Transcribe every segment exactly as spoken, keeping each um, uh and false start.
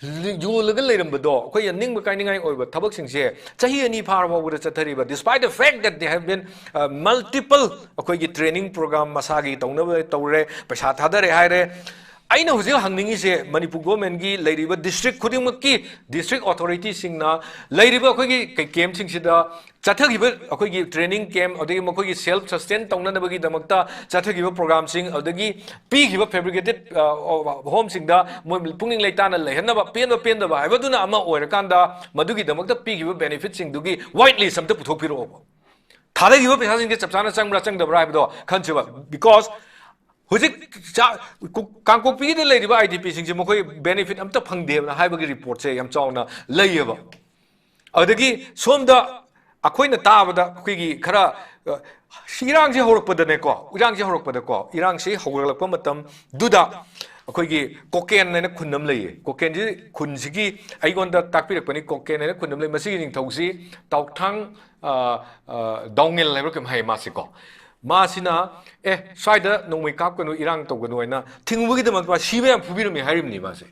ꯌꯣꯜꯂꯒ ꯂꯩꯔꯝꯕꯗꯣ ꯑꯩꯈꯣꯏ ꯌꯥꯝ ꯅꯤꯡꯕ ꯀꯥꯏꯅꯤꯡꯉꯥꯏ ꯑꯣꯏꯕ ꯊꯕꯛꯁꯤꯡꯁꯦ ꯆꯍꯤ ꯑꯅꯤ ꯐꯥꯔ ꯐꯥꯎꯕꯗ ꯆꯠꯊꯔꯤꯕ, despite the fact that they have been multiple ꯑꯩꯈꯣꯏꯒꯤ training program ꯃꯁꯥꯒꯤ ꯇꯧꯅꯕ ꯇꯧꯔꯦ, ꯄꯩꯁꯥ ꯊꯥꯗꯔꯦ ꯍꯥꯏꯔꯦ꯫ ꯑꯩꯅ ꯍꯧꯖꯤꯛ ꯍꯪꯅꯤꯡꯉꯤꯁꯦ, ꯃꯅꯤꯄꯨꯔ ꯒꯣꯔꯃꯦꯟꯒꯤ ꯂꯩꯔꯤꯕ ꯗꯤꯁꯇ꯭ꯔꯤꯛ ꯈꯨꯗꯤꯡꯃꯛꯀꯤ ꯗꯤꯁꯇ꯭ꯔꯤꯛ ꯑꯣꯊꯣꯔꯤꯇꯤꯁꯤꯡꯅ ꯂꯩꯔꯤꯕ ꯑꯩꯈꯣꯏꯒꯤ ꯀꯦꯝꯞꯁꯤꯡꯁꯤꯗ ꯆꯠꯊꯈꯤꯕ ꯑꯩꯈꯣꯏꯒꯤ ꯇ꯭ꯔꯦꯅꯤꯡ ꯀꯦꯝꯞ, ꯑꯗꯒꯤ ꯃꯈꯣꯏꯒꯤ ꯁꯦꯜꯐ ꯁꯁꯇꯦꯟ ꯇꯧꯅꯅꯕꯒꯤꯗꯃꯛꯇ ꯆꯠꯊꯈꯤꯕ ꯄ꯭ꯔꯣꯒ꯭ꯔꯥꯝꯁꯤꯡ, ꯑꯗꯒꯤ ꯄꯤꯈꯤꯕ ꯐꯦꯕ꯭ꯔꯤꯀꯦꯇꯦꯠ ꯍꯣꯝꯁꯤꯡꯗ ꯃꯣꯏ ꯄꯨꯛꯅꯤꯡ ꯂꯩꯇꯥꯅ ꯂꯩꯍꯟꯅꯕ, ꯄꯦꯟꯕ ꯄꯦꯟꯗꯕ ꯍꯥꯏꯕꯗꯨꯅ ꯑꯃ ꯑꯣꯏꯔꯀꯥꯟꯗ, ꯃꯗꯨꯒꯤꯗꯃꯛꯇ ꯄꯤꯈꯤꯕ ꯕꯦꯅꯤꯐꯤꯠꯁꯤꯡꯗꯨꯒꯤ ꯋꯥꯏꯠ ꯂꯤꯁ ꯑꯝꯇ ꯄꯨꯊꯣꯛꯄꯤꯔꯛꯑꯣꯕ꯫ ꯊꯥꯗꯈꯤꯕ ꯄꯩꯁꯥꯁꯤꯡꯁꯦ ꯆꯞ ꯆꯥꯅ ꯆꯪꯕ꯭ꯔꯥ ꯆꯪꯗꯕ꯭ꯔꯥ ꯍꯥꯏꯕꯗꯣ ꯈꯟꯁꯦꯕ꯫ ꯕꯤꯀꯣꯁ ꯍꯧꯖꯤꯛ ꯀꯥꯡꯄꯣꯛꯄꯤꯒꯤꯗ ꯂꯩꯔꯤꯕ ꯑꯥꯏ ꯗꯤ ꯄꯤꯁꯤꯡꯁꯦ ꯃꯈꯣꯏ ꯕꯦꯅꯤꯐꯤꯠ ꯑꯝꯇ ꯐꯪꯗꯦꯅ ꯍꯥꯏꯕꯒꯤ ꯔꯤꯄꯣꯔꯠꯁꯦ ꯌꯥꯝ ꯆꯥꯎꯅ ꯂꯩꯌꯦꯕ꯫ ꯑꯗꯒꯤ ꯁꯣꯝꯗ ꯑꯩꯈꯣꯏꯅ ꯇꯥꯕꯗ ꯑꯩꯈꯣꯏꯒꯤ ꯈꯔ, ꯏꯔꯥꯡꯁꯦ ꯍꯧꯔꯛꯄꯗꯅꯦꯀꯣ, ꯏꯔꯥꯡꯁꯦ ꯍꯧꯔꯛꯄꯗꯀꯣ, ꯏꯔꯥꯡꯁꯤ ꯍꯧꯒꯠꯂꯛꯄ ꯃꯇꯝꯗꯨꯗ ꯑꯩꯈꯣꯏꯒꯤ ꯀꯣꯀꯦꯟ ꯍꯥꯏꯅ ꯈꯨꯟ ꯑꯃ ꯂꯩꯌꯦ꯫ ꯀꯣꯀꯦꯟꯁꯤ ꯈꯨꯟꯁꯤꯒꯤ ꯑꯩꯉꯣꯟꯗ ꯇꯥꯛꯄꯤꯔꯛꯄꯅꯤ, ꯀꯣꯀꯦꯟ ꯍꯥꯏꯅ ꯈꯨꯟ ꯑꯃ ꯂꯩ꯫ ꯃꯁꯤꯒꯤ ꯅꯤꯡꯊꯧꯁꯤ ꯇꯥꯎꯊꯥꯡ, ꯑ, ꯑ, ꯗꯥꯎꯉꯦꯜ ꯍꯥꯏꯕ꯭ꯔꯥ ꯀꯩꯅꯣꯝ ꯍꯥꯏꯌꯦ ꯃꯥꯁꯤꯀꯣ꯫ ꯃꯥꯁꯤꯅ, "ꯑꯦ, ꯁ꯭ꯋꯥꯏꯗ ꯅꯣꯡꯃꯩ ꯀꯥꯞꯀꯅꯨ, ꯏꯔꯥꯡ ꯇꯧꯒꯅꯨ" ꯍꯥꯏꯅ ꯊꯤꯡꯕꯒꯤꯗꯃꯛ ꯃꯥ ꯁꯤꯕ ꯌꯥꯝ ꯐꯨꯕꯤꯔꯝꯃꯤ ꯍꯥꯏꯔꯤꯕꯅꯤ ꯃꯥꯁꯦ꯫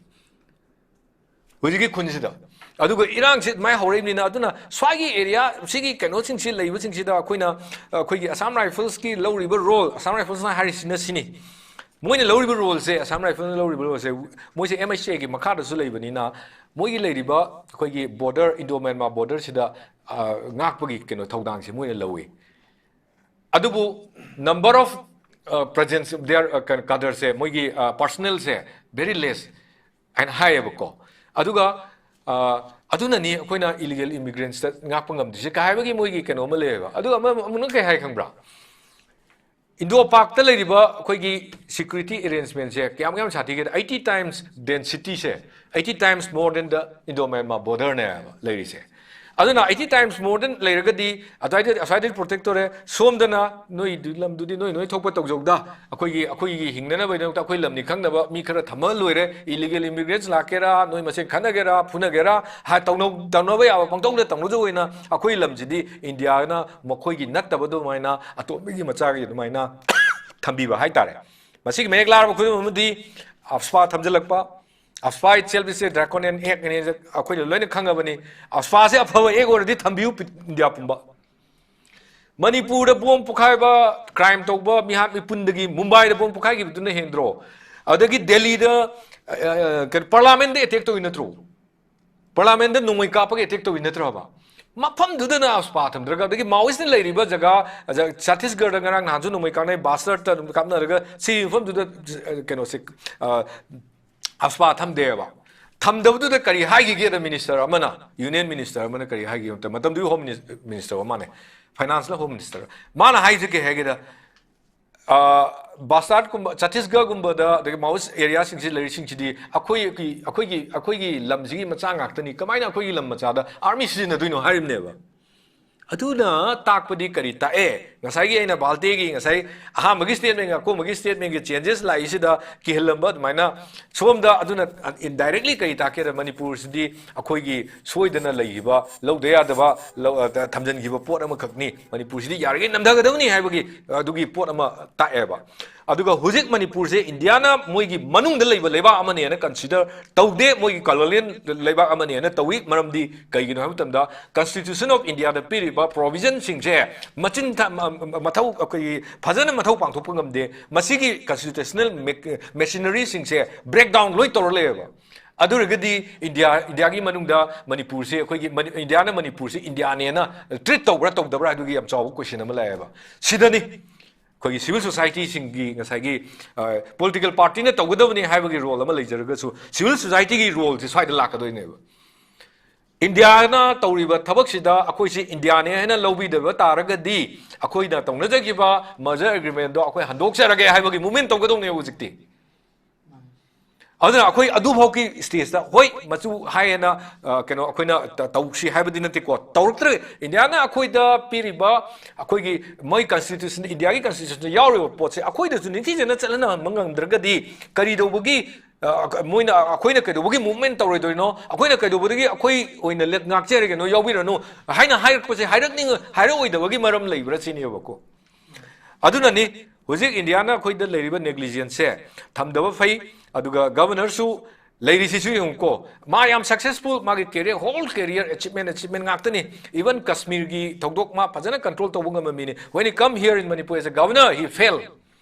ꯍꯧꯖꯤꯛꯀꯤ ꯈꯨꯟꯁꯤꯗ꯫ ꯑꯗꯨꯒ ꯏꯔꯥꯡꯁꯤ ꯑꯗꯨꯃꯥꯏꯅ ꯍꯧꯔꯛꯏꯕꯅꯤꯅ, ꯑꯗꯨꯅ ꯁ꯭ꯋꯥꯏꯒꯤ ꯑꯦꯔꯤꯌꯥ, ꯁꯤꯒꯤ ꯀꯩꯅꯣꯁꯤꯡꯁꯤ ꯂꯩꯕꯁꯤꯡꯁꯤꯗ ꯑꯩꯈꯣꯏꯅ, ꯑꯩꯈꯣꯏꯒꯤ ꯑꯁꯥꯝ ꯔꯥꯏꯐꯜꯁꯀꯤ ꯂꯧꯔꯤꯕ ꯔꯣꯜ, ꯑꯁꯥꯝ ꯔꯥꯏꯐꯜꯁꯅ ꯍꯥꯏꯔꯤꯁꯤꯅ ꯁꯤꯅꯤ, ꯃꯣꯏꯅ ꯂꯧꯔꯤꯕ ꯔꯣꯜꯁꯦ, ꯑꯁꯥꯝ ꯔꯥꯏꯐꯜꯅ ꯂꯧꯔꯤꯕ ꯔꯣꯜꯁꯦ, ꯃꯣꯏꯁꯦ ꯑꯦꯝ ꯑꯩꯆ ꯑꯦꯒꯤ ꯃꯈꯥꯗꯁꯨ ꯂꯩꯕꯅꯤꯅ, ꯃꯣꯏꯒꯤ ꯂꯩꯔꯤꯕ ꯑꯩꯈꯣꯏꯒꯤ ꯕꯣꯔꯗꯔ, ꯏꯟꯗꯣ ꯃ꯭ꯌꯥꯟꯃꯥꯔ ꯕꯣꯔꯗꯔꯁꯤꯗ, ꯑ, ꯉꯥꯛꯄꯒꯤ ꯀꯩꯅꯣ ꯊꯧꯗꯥꯡꯁꯦ ꯃꯣꯏꯅ ꯂꯧꯏ꯫ ꯑꯗꯨꯕꯨ number of, ꯑ, presence, their, ꯑ, ꯀꯩꯅꯣ, cadreꯁꯦ, ꯃꯣꯏꯒꯤ, ꯑ, personnelꯁꯦ very less ꯍꯥꯏꯅ ꯍꯥꯏꯌꯦꯕꯀꯣ꯫ ꯑꯗꯨꯒ, ꯑ, ꯑꯗꯨꯅꯅꯤ ꯑꯩꯈꯣꯏꯅ illegal immigrants ꯉꯥꯛꯄ ꯉꯝꯗ꯭ꯔꯤꯁꯦ ꯀꯥꯏ ꯍꯥꯏꯕꯒꯤ ꯃꯣꯏꯒꯤ ꯀꯩꯅꯣ ꯑꯃ ꯂꯩꯌꯦꯕ꯫ ꯑꯗꯨꯒ ꯑꯃ, ꯑꯃꯨꯛꯅ ꯀꯩ ꯍꯥꯏ ꯈꯪꯕ꯭ꯔꯥ? ꯏꯟꯗꯣ ꯄꯥꯛꯇ ꯂꯩꯔꯤꯕ ꯑꯩꯈꯣꯏꯒꯤ security arrangementꯁꯦ ꯀꯌꯥꯝ ꯌꯥꯝ ꯁꯥꯊꯤꯒꯦꯗ, eighty times densityꯁꯦ, eighty times more than the Indo-Myanmar borderꯅꯦꯕ ꯂꯩꯔꯤꯁꯦ꯫ ꯑꯗꯨꯅ eighty times more than ꯂꯩꯔꯒꯗꯤ ꯑꯗꯨꯋꯥꯏꯗ, ꯑꯁ꯭ꯋꯥꯏꯗꯗꯤ protect ꯇꯧꯔꯦ, ꯁꯣꯝꯗꯅ ꯅꯣꯏ ꯂꯝꯗꯨꯗꯤ ꯅꯣꯏ, ꯅꯣꯏ ꯊꯣꯛꯄ ꯇꯧꯖꯧꯗ, ꯑꯩꯈꯣꯏꯒꯤ, ꯑꯩꯈꯣꯏꯒꯤ ꯍꯤꯡꯅꯅꯕꯒꯤꯗꯃꯛꯇ ꯑꯩꯈꯣꯏ ꯂꯝꯅꯤ ꯈꯪꯅꯕ ꯃꯤ ꯈꯔ ꯊꯝꯃ ꯂꯣꯏꯔꯦ, illegal immigrants ꯂꯥꯛꯀꯦꯔꯥ, ꯅꯣꯏ ꯃꯁꯦꯟ ꯈꯠꯅꯒꯦꯔꯥ, ꯐꯨꯅꯒꯦꯔꯥ, ꯍꯥ, ꯇꯧꯅꯧ-, ꯇꯧꯅꯕ ꯌꯥꯕ ꯄꯪꯇꯧꯗ ꯇꯧꯅꯗꯧ ꯑꯣꯏꯅ ꯑꯩꯈꯣꯏ ꯂꯝꯁꯤꯗꯤ ꯏꯟꯗꯤꯌꯥꯅ ꯃꯈꯣꯏꯒꯤ ꯅꯠꯇꯕ ꯑꯗꯨꯃꯥꯏꯅ ꯑꯇꯣꯝꯕꯒꯤ ꯃꯆꯥꯒꯤ ꯑꯗꯨꯃꯥꯏꯅ ꯊꯝꯕꯤꯕ ꯍꯥꯏꯇꯥꯔꯦ꯫ ꯃꯁꯤꯒꯤ ꯃꯌꯦꯛ ꯂꯥꯔꯕ ꯈꯨꯗꯝ ꯑꯃꯗꯤ ꯑꯐꯁꯄꯥ ꯊꯝꯖꯤꯜꯂꯛꯄ, AFSPA itself is a draconian act ꯅꯦ ꯑꯩꯈꯣꯏꯅ ꯂꯣꯏꯅ ꯈꯪꯉꯕꯅꯤ꯫ AFSPA ꯁꯦ ꯑꯐꯕ act ꯑꯣꯏꯔꯗꯤ ꯊꯝꯕꯤꯌꯨ ꯄꯤ-, ꯏꯟꯗꯤꯌꯥ ꯄꯨꯝꯕ꯫ ꯃꯅꯤꯄꯨꯔꯗ ꯕꯣꯝ ꯄꯣꯈꯥꯏꯕ, crime ꯇꯧꯕ ꯃꯤꯍꯥꯠ ꯃꯤꯄꯨꯟꯗꯒꯤ ꯃꯨꯝꯕꯥꯏꯗ ꯕꯣꯝ ꯄꯣꯈꯥꯏꯈꯤꯕꯗꯨꯅ ꯍꯦꯟꯗ꯭ꯔꯣ? ꯑꯗꯒꯤ ꯗꯦꯜꯂꯤꯗ, ꯑ, ꯑ, ꯀꯩꯅꯣ, parliament ꯗ attack ꯇꯧꯏ ꯅꯠꯇ꯭ꯔꯣ? Parliament ꯗ ꯅꯣꯡꯃꯩ ꯀꯥꯞꯄꯒ attack ꯇꯧꯏ ꯅꯠꯇ꯭ꯔꯕ? ꯃꯐꯝꯗꯨꯗꯅ AFSPA ꯊꯝꯗ꯭ꯔꯒ, ꯑꯗꯒꯤ Maoist ꯅ ꯂꯩꯔꯤꯕ ꯖꯒꯥ, ꯖ-, ꯆꯇꯤꯁꯒꯔꯗ ꯉꯔꯥꯡ ꯅꯍꯥꯟꯁꯨ ꯅꯣꯡꯃꯩ ꯀꯥꯞꯅꯩ, ꯕꯥꯁꯇꯔꯗ ꯑꯗꯨꯝ ꯀꯥꯞꯅꯔꯒ, ꯁꯤ ꯃꯐꯝꯗꯨꯗ, ꯑ, ꯀꯩꯅꯣꯁꯦ, ꯑ, AFSPA ꯊꯝꯗꯦꯕ꯫ ꯊꯝꯗꯕꯗꯨꯗ ꯀꯔꯤ ꯍꯥꯏꯈꯤꯒꯦꯗ, minister ꯑꯃꯅ, union minister ꯑꯃꯅ ꯀꯔꯤ ꯍꯥꯏꯒꯦ ꯃꯇꯝ-, ꯃꯇꯝꯗꯨꯒꯤ home minis-, minister ꯑꯃꯅꯦ, finance ꯂ home minister꯫ ꯃꯥꯅ ꯍꯥꯏꯁꯦ ꯀꯩ ꯍꯥꯏꯒꯦꯗ, ꯑ, ꯕꯥꯁꯇꯥꯔꯠꯀꯨꯝꯕ, ꯆꯇꯤꯁꯒꯔꯒꯨꯝꯕꯗ, ꯑꯗꯒꯤ Maoist area ꯁꯤꯡꯁꯤ ꯂꯩꯔꯤꯁꯤꯡꯁꯤꯗꯤ ꯑꯩꯈꯣꯏꯒꯤ, ꯑꯩꯈꯣꯏꯒꯤ, ꯑꯩꯈꯣꯏꯒꯤ ꯂꯝꯁꯤꯒꯤ ꯃꯆꯥ ꯉꯥꯛꯇꯅꯤ, ꯀꯃꯥꯏꯅ ꯑꯩꯈꯣꯏꯒꯤ ꯂꯝ ꯃꯆꯥꯗ army ꯁꯤꯖꯤꯟꯅꯗꯣꯏꯅꯣ ꯍꯥꯏꯔꯤꯕꯅꯦꯕ꯫ ꯑꯗꯨꯅ ꯇꯥꯛꯄꯗꯤ ꯀꯔꯤ ꯇꯥꯛꯑꯦ? ꯉꯁꯥꯏꯒꯤ ꯑꯩꯅ ꯕꯥꯜꯇꯦꯒꯤ ꯉꯁꯥꯏ ꯑꯍꯥꯟꯕꯒꯤ statement ꯒ ꯑꯀꯣꯟꯕꯒꯤ statement ꯒꯤ changes ꯂꯥꯛꯏꯁꯤꯗ ꯀꯤꯍꯜꯂꯝꯕ ꯑꯗꯨꯃꯥꯏꯅ ꯁꯣꯝꯗ, ꯑꯗꯨꯅ indirectly ꯀꯔꯤ ꯇꯥꯛꯀꯦꯗ, ꯃꯅꯤꯄꯨꯔꯁꯤꯗꯤ ꯑꯩꯈꯣꯏꯒꯤ ꯁꯣꯏꯗꯅ ꯂꯩꯈꯤꯕ, ꯂꯧꯗ ꯌꯥꯗꯕ, ꯂꯧ-, ꯑ, ꯊꯝꯖꯤꯟꯈꯤꯕ ꯄꯣꯠ ꯑꯃꯈꯛꯅꯤ, ꯃꯅꯤꯄꯨꯔꯁꯤꯗꯤ ꯌꯥꯔꯤꯈꯩ ꯅꯝꯊꯒꯗꯕꯅꯤ ꯍꯥꯏꯕꯒꯤ, ꯑ, ꯑꯗꯨꯒꯤ ꯄꯣꯠ ꯑꯃ ꯇꯥꯛꯑꯦꯕ꯫ ꯑꯗꯨꯒ ꯍꯧꯖꯤꯛ ꯃꯅꯤꯄꯨꯔꯁꯦ ꯏꯟꯗꯤꯌꯥꯅ ꯃꯣꯏꯒꯤ ꯃꯅꯨꯡꯗ ꯂꯩꯕ ꯂꯩꯕꯥꯛ ꯑꯃꯅꯦꯅ consider ꯇꯧꯗꯦ, ꯃꯣꯏꯒꯤ colonial ꯂꯩꯕꯥꯛ ꯑꯃꯅꯦꯅ ꯇꯧꯏ꯫ ꯃꯔꯝꯗꯤ ꯀꯩꯒꯤꯅꯣ ꯍꯥꯏꯕ ꯃꯇꯝꯗ, Constitution of India ꯗ ꯄꯤꯔꯤꯕ provision ꯁꯤꯡꯁꯦ ꯃꯆꯤꯟ ꯊ-, ꯃ-, ꯃ-, ꯃꯊꯧ, ꯑꯩꯈꯣꯏꯒꯤ ꯐꯖꯅ ꯃꯊꯧ ꯄꯥꯡꯊꯣꯛꯄ ꯉꯝꯗꯦ꯫ ꯃꯁꯤꯒꯤ constitutional mac-, machinery ꯁꯤꯡꯁꯦ breakdown ꯂꯣꯏ ꯇꯧꯔ ꯂꯩꯌꯦꯕ꯫ ꯑꯗꯨ ꯑꯣꯏꯔꯒꯗꯤ ꯏꯟꯗꯤꯌꯥ, ꯏꯟꯗꯤꯌꯥꯒꯤ ꯃꯅꯨꯡꯗ ꯃꯅꯤꯄꯨꯔꯁꯦ ꯑꯩꯈꯣꯏꯒꯤ ꯃꯅꯤ-, ꯏꯟꯗꯤꯌꯥꯅ ꯃꯅꯤꯄꯨꯔꯁꯦ ꯏꯟꯗꯤꯌꯥꯅꯦꯅ treat ꯇꯧꯕ꯭ꯔꯥ ꯇꯧꯗꯕ꯭ꯔꯥ ꯍꯥꯏꯕꯒꯤ ꯌꯥꯝ ꯆꯥꯎꯕ question ꯑꯃ ꯂꯥꯛꯑꯦꯕ꯫ ꯁꯤꯗꯅꯤ ꯑꯩꯈꯣꯏꯒꯤ civil society ꯁꯤꯡꯒꯤ ꯉꯁꯥꯏꯒꯤ, ꯑ, political party ꯅ ꯇꯧꯒꯗꯕꯅꯤ ꯍꯥꯏꯕꯒꯤ role ꯑꯃ ꯂꯩꯖꯔꯒꯁꯨ, civil society ꯒꯤ role ꯁꯦ ꯁ꯭ꯋꯥꯏꯗ ꯂꯥꯛꯀꯗꯣꯏꯅꯦꯕ꯫ ꯏꯟꯗꯤꯌꯥꯅ ꯇꯧꯔꯤꯕ ꯊꯕꯛꯁꯤꯗ ꯑꯩꯈꯣꯏꯁꯤ ꯏꯟꯗꯤꯌꯥꯅꯦ ꯍꯥꯏꯅ ꯂꯧꯕꯤꯗꯕ ꯇꯥꯔꯒꯗꯤ, ꯑꯩꯈꯣꯏꯅ ꯇꯧꯅꯖꯈꯤꯕ merger agreement ꯗꯣ ꯑꯩꯈꯣꯏ ꯍꯟꯗꯣꯛꯆꯔꯒꯦ ꯍꯥꯏꯕꯒꯤ movement ꯇꯧꯒꯗꯧꯅꯦꯕ ꯍꯧꯖꯤꯛꯇꯤ꯫ ꯑꯗꯨꯅ ꯑꯩꯈꯣꯏ ꯑꯗꯨꯐꯥꯎꯒꯤ stage ꯇ, ꯍꯣꯏ, ꯃꯆꯨ ꯍꯥꯏꯌꯦꯅ, ꯑ, ꯀꯩꯅꯣ, ꯑꯩꯈꯣꯏꯅ ꯇ-, ꯇꯧꯁꯤ ꯍꯥꯏꯕꯗꯤ ꯅꯠꯇꯦꯀꯣ, ꯇꯧꯔꯛꯇ꯭ꯔꯦ꯫ ꯏꯟꯗꯤꯌꯥꯅ ꯑꯩꯈꯣꯏꯗ ꯄꯤꯔꯤꯕ, ꯑꯩꯈꯣꯏꯒꯤ, ꯃꯣꯏ constitution, ꯏꯟꯗꯤꯌꯥꯒꯤ constitution ꯗ ꯌꯥꯎꯔꯤꯕ ꯄꯣꯠꯁꯦ ꯑꯩꯈꯣꯏꯗꯁꯨ ꯅꯤꯡꯊꯤꯖꯅ ꯆꯠꯍꯟꯕ ꯉꯝꯗ꯭ꯔꯒꯗꯤ, ꯀꯔꯤ ꯇꯧꯕꯒꯤ, ꯑ, ꯃꯣꯏꯅ, ꯑꯩꯈꯣꯏꯅ ꯀꯩꯗꯧꯕꯒꯤ movement ꯇꯧꯔꯣꯏꯗꯣꯏꯅꯣ? ꯑꯩꯈꯣꯏꯅ ꯀꯩꯗꯧꯕꯗꯒꯤ ꯑꯩꯈꯣꯏ ꯑꯣꯏꯅ ꯂꯦꯞ-, ꯉꯥꯛꯆꯔꯒꯦꯅꯣ, ꯌꯥꯎꯕꯤꯔꯅꯨ ꯍꯥꯏꯅ ꯍꯥꯏꯔꯛꯄꯁꯦ, ꯍꯥꯏꯔꯛꯅꯤꯡ-, ꯍꯥꯏꯔꯛꯑꯣꯏꯗꯕꯒꯤ ꯃꯔꯝ ꯂꯩꯕ꯭ꯔꯥ ꯁꯤꯅꯦꯕꯀꯣ꯫ ꯑꯗꯨꯅꯅꯤ ꯍꯧꯖꯤꯛ ꯏꯟꯗꯤꯌꯥꯅ ꯑꯩꯈꯣꯏꯗ ꯂꯩꯔꯤꯕ negligence ꯁꯦ ꯊꯝꯗꯕ ꯐꯩ꯫ ꯑꯗꯨꯒ governor ꯁꯨ ꯂꯩꯔꯤꯁꯤꯁꯨ ꯌꯦꯡꯉꯨꯀꯣ, ꯃꯥ ꯌꯥꯝ successful, ꯃꯥꯒꯤ career, whole career achievement, achievement ꯉꯥꯛꯇꯅꯤ꯫ Even ꯀꯁꯃꯤꯔꯒꯤ ꯊꯧꯗꯣꯛ ꯃꯥ ꯐꯖꯅ control ꯇꯧꯕ ꯉꯝꯕ ꯃꯤꯅꯤ꯫ When he come here in Manipur as a governor, he fail.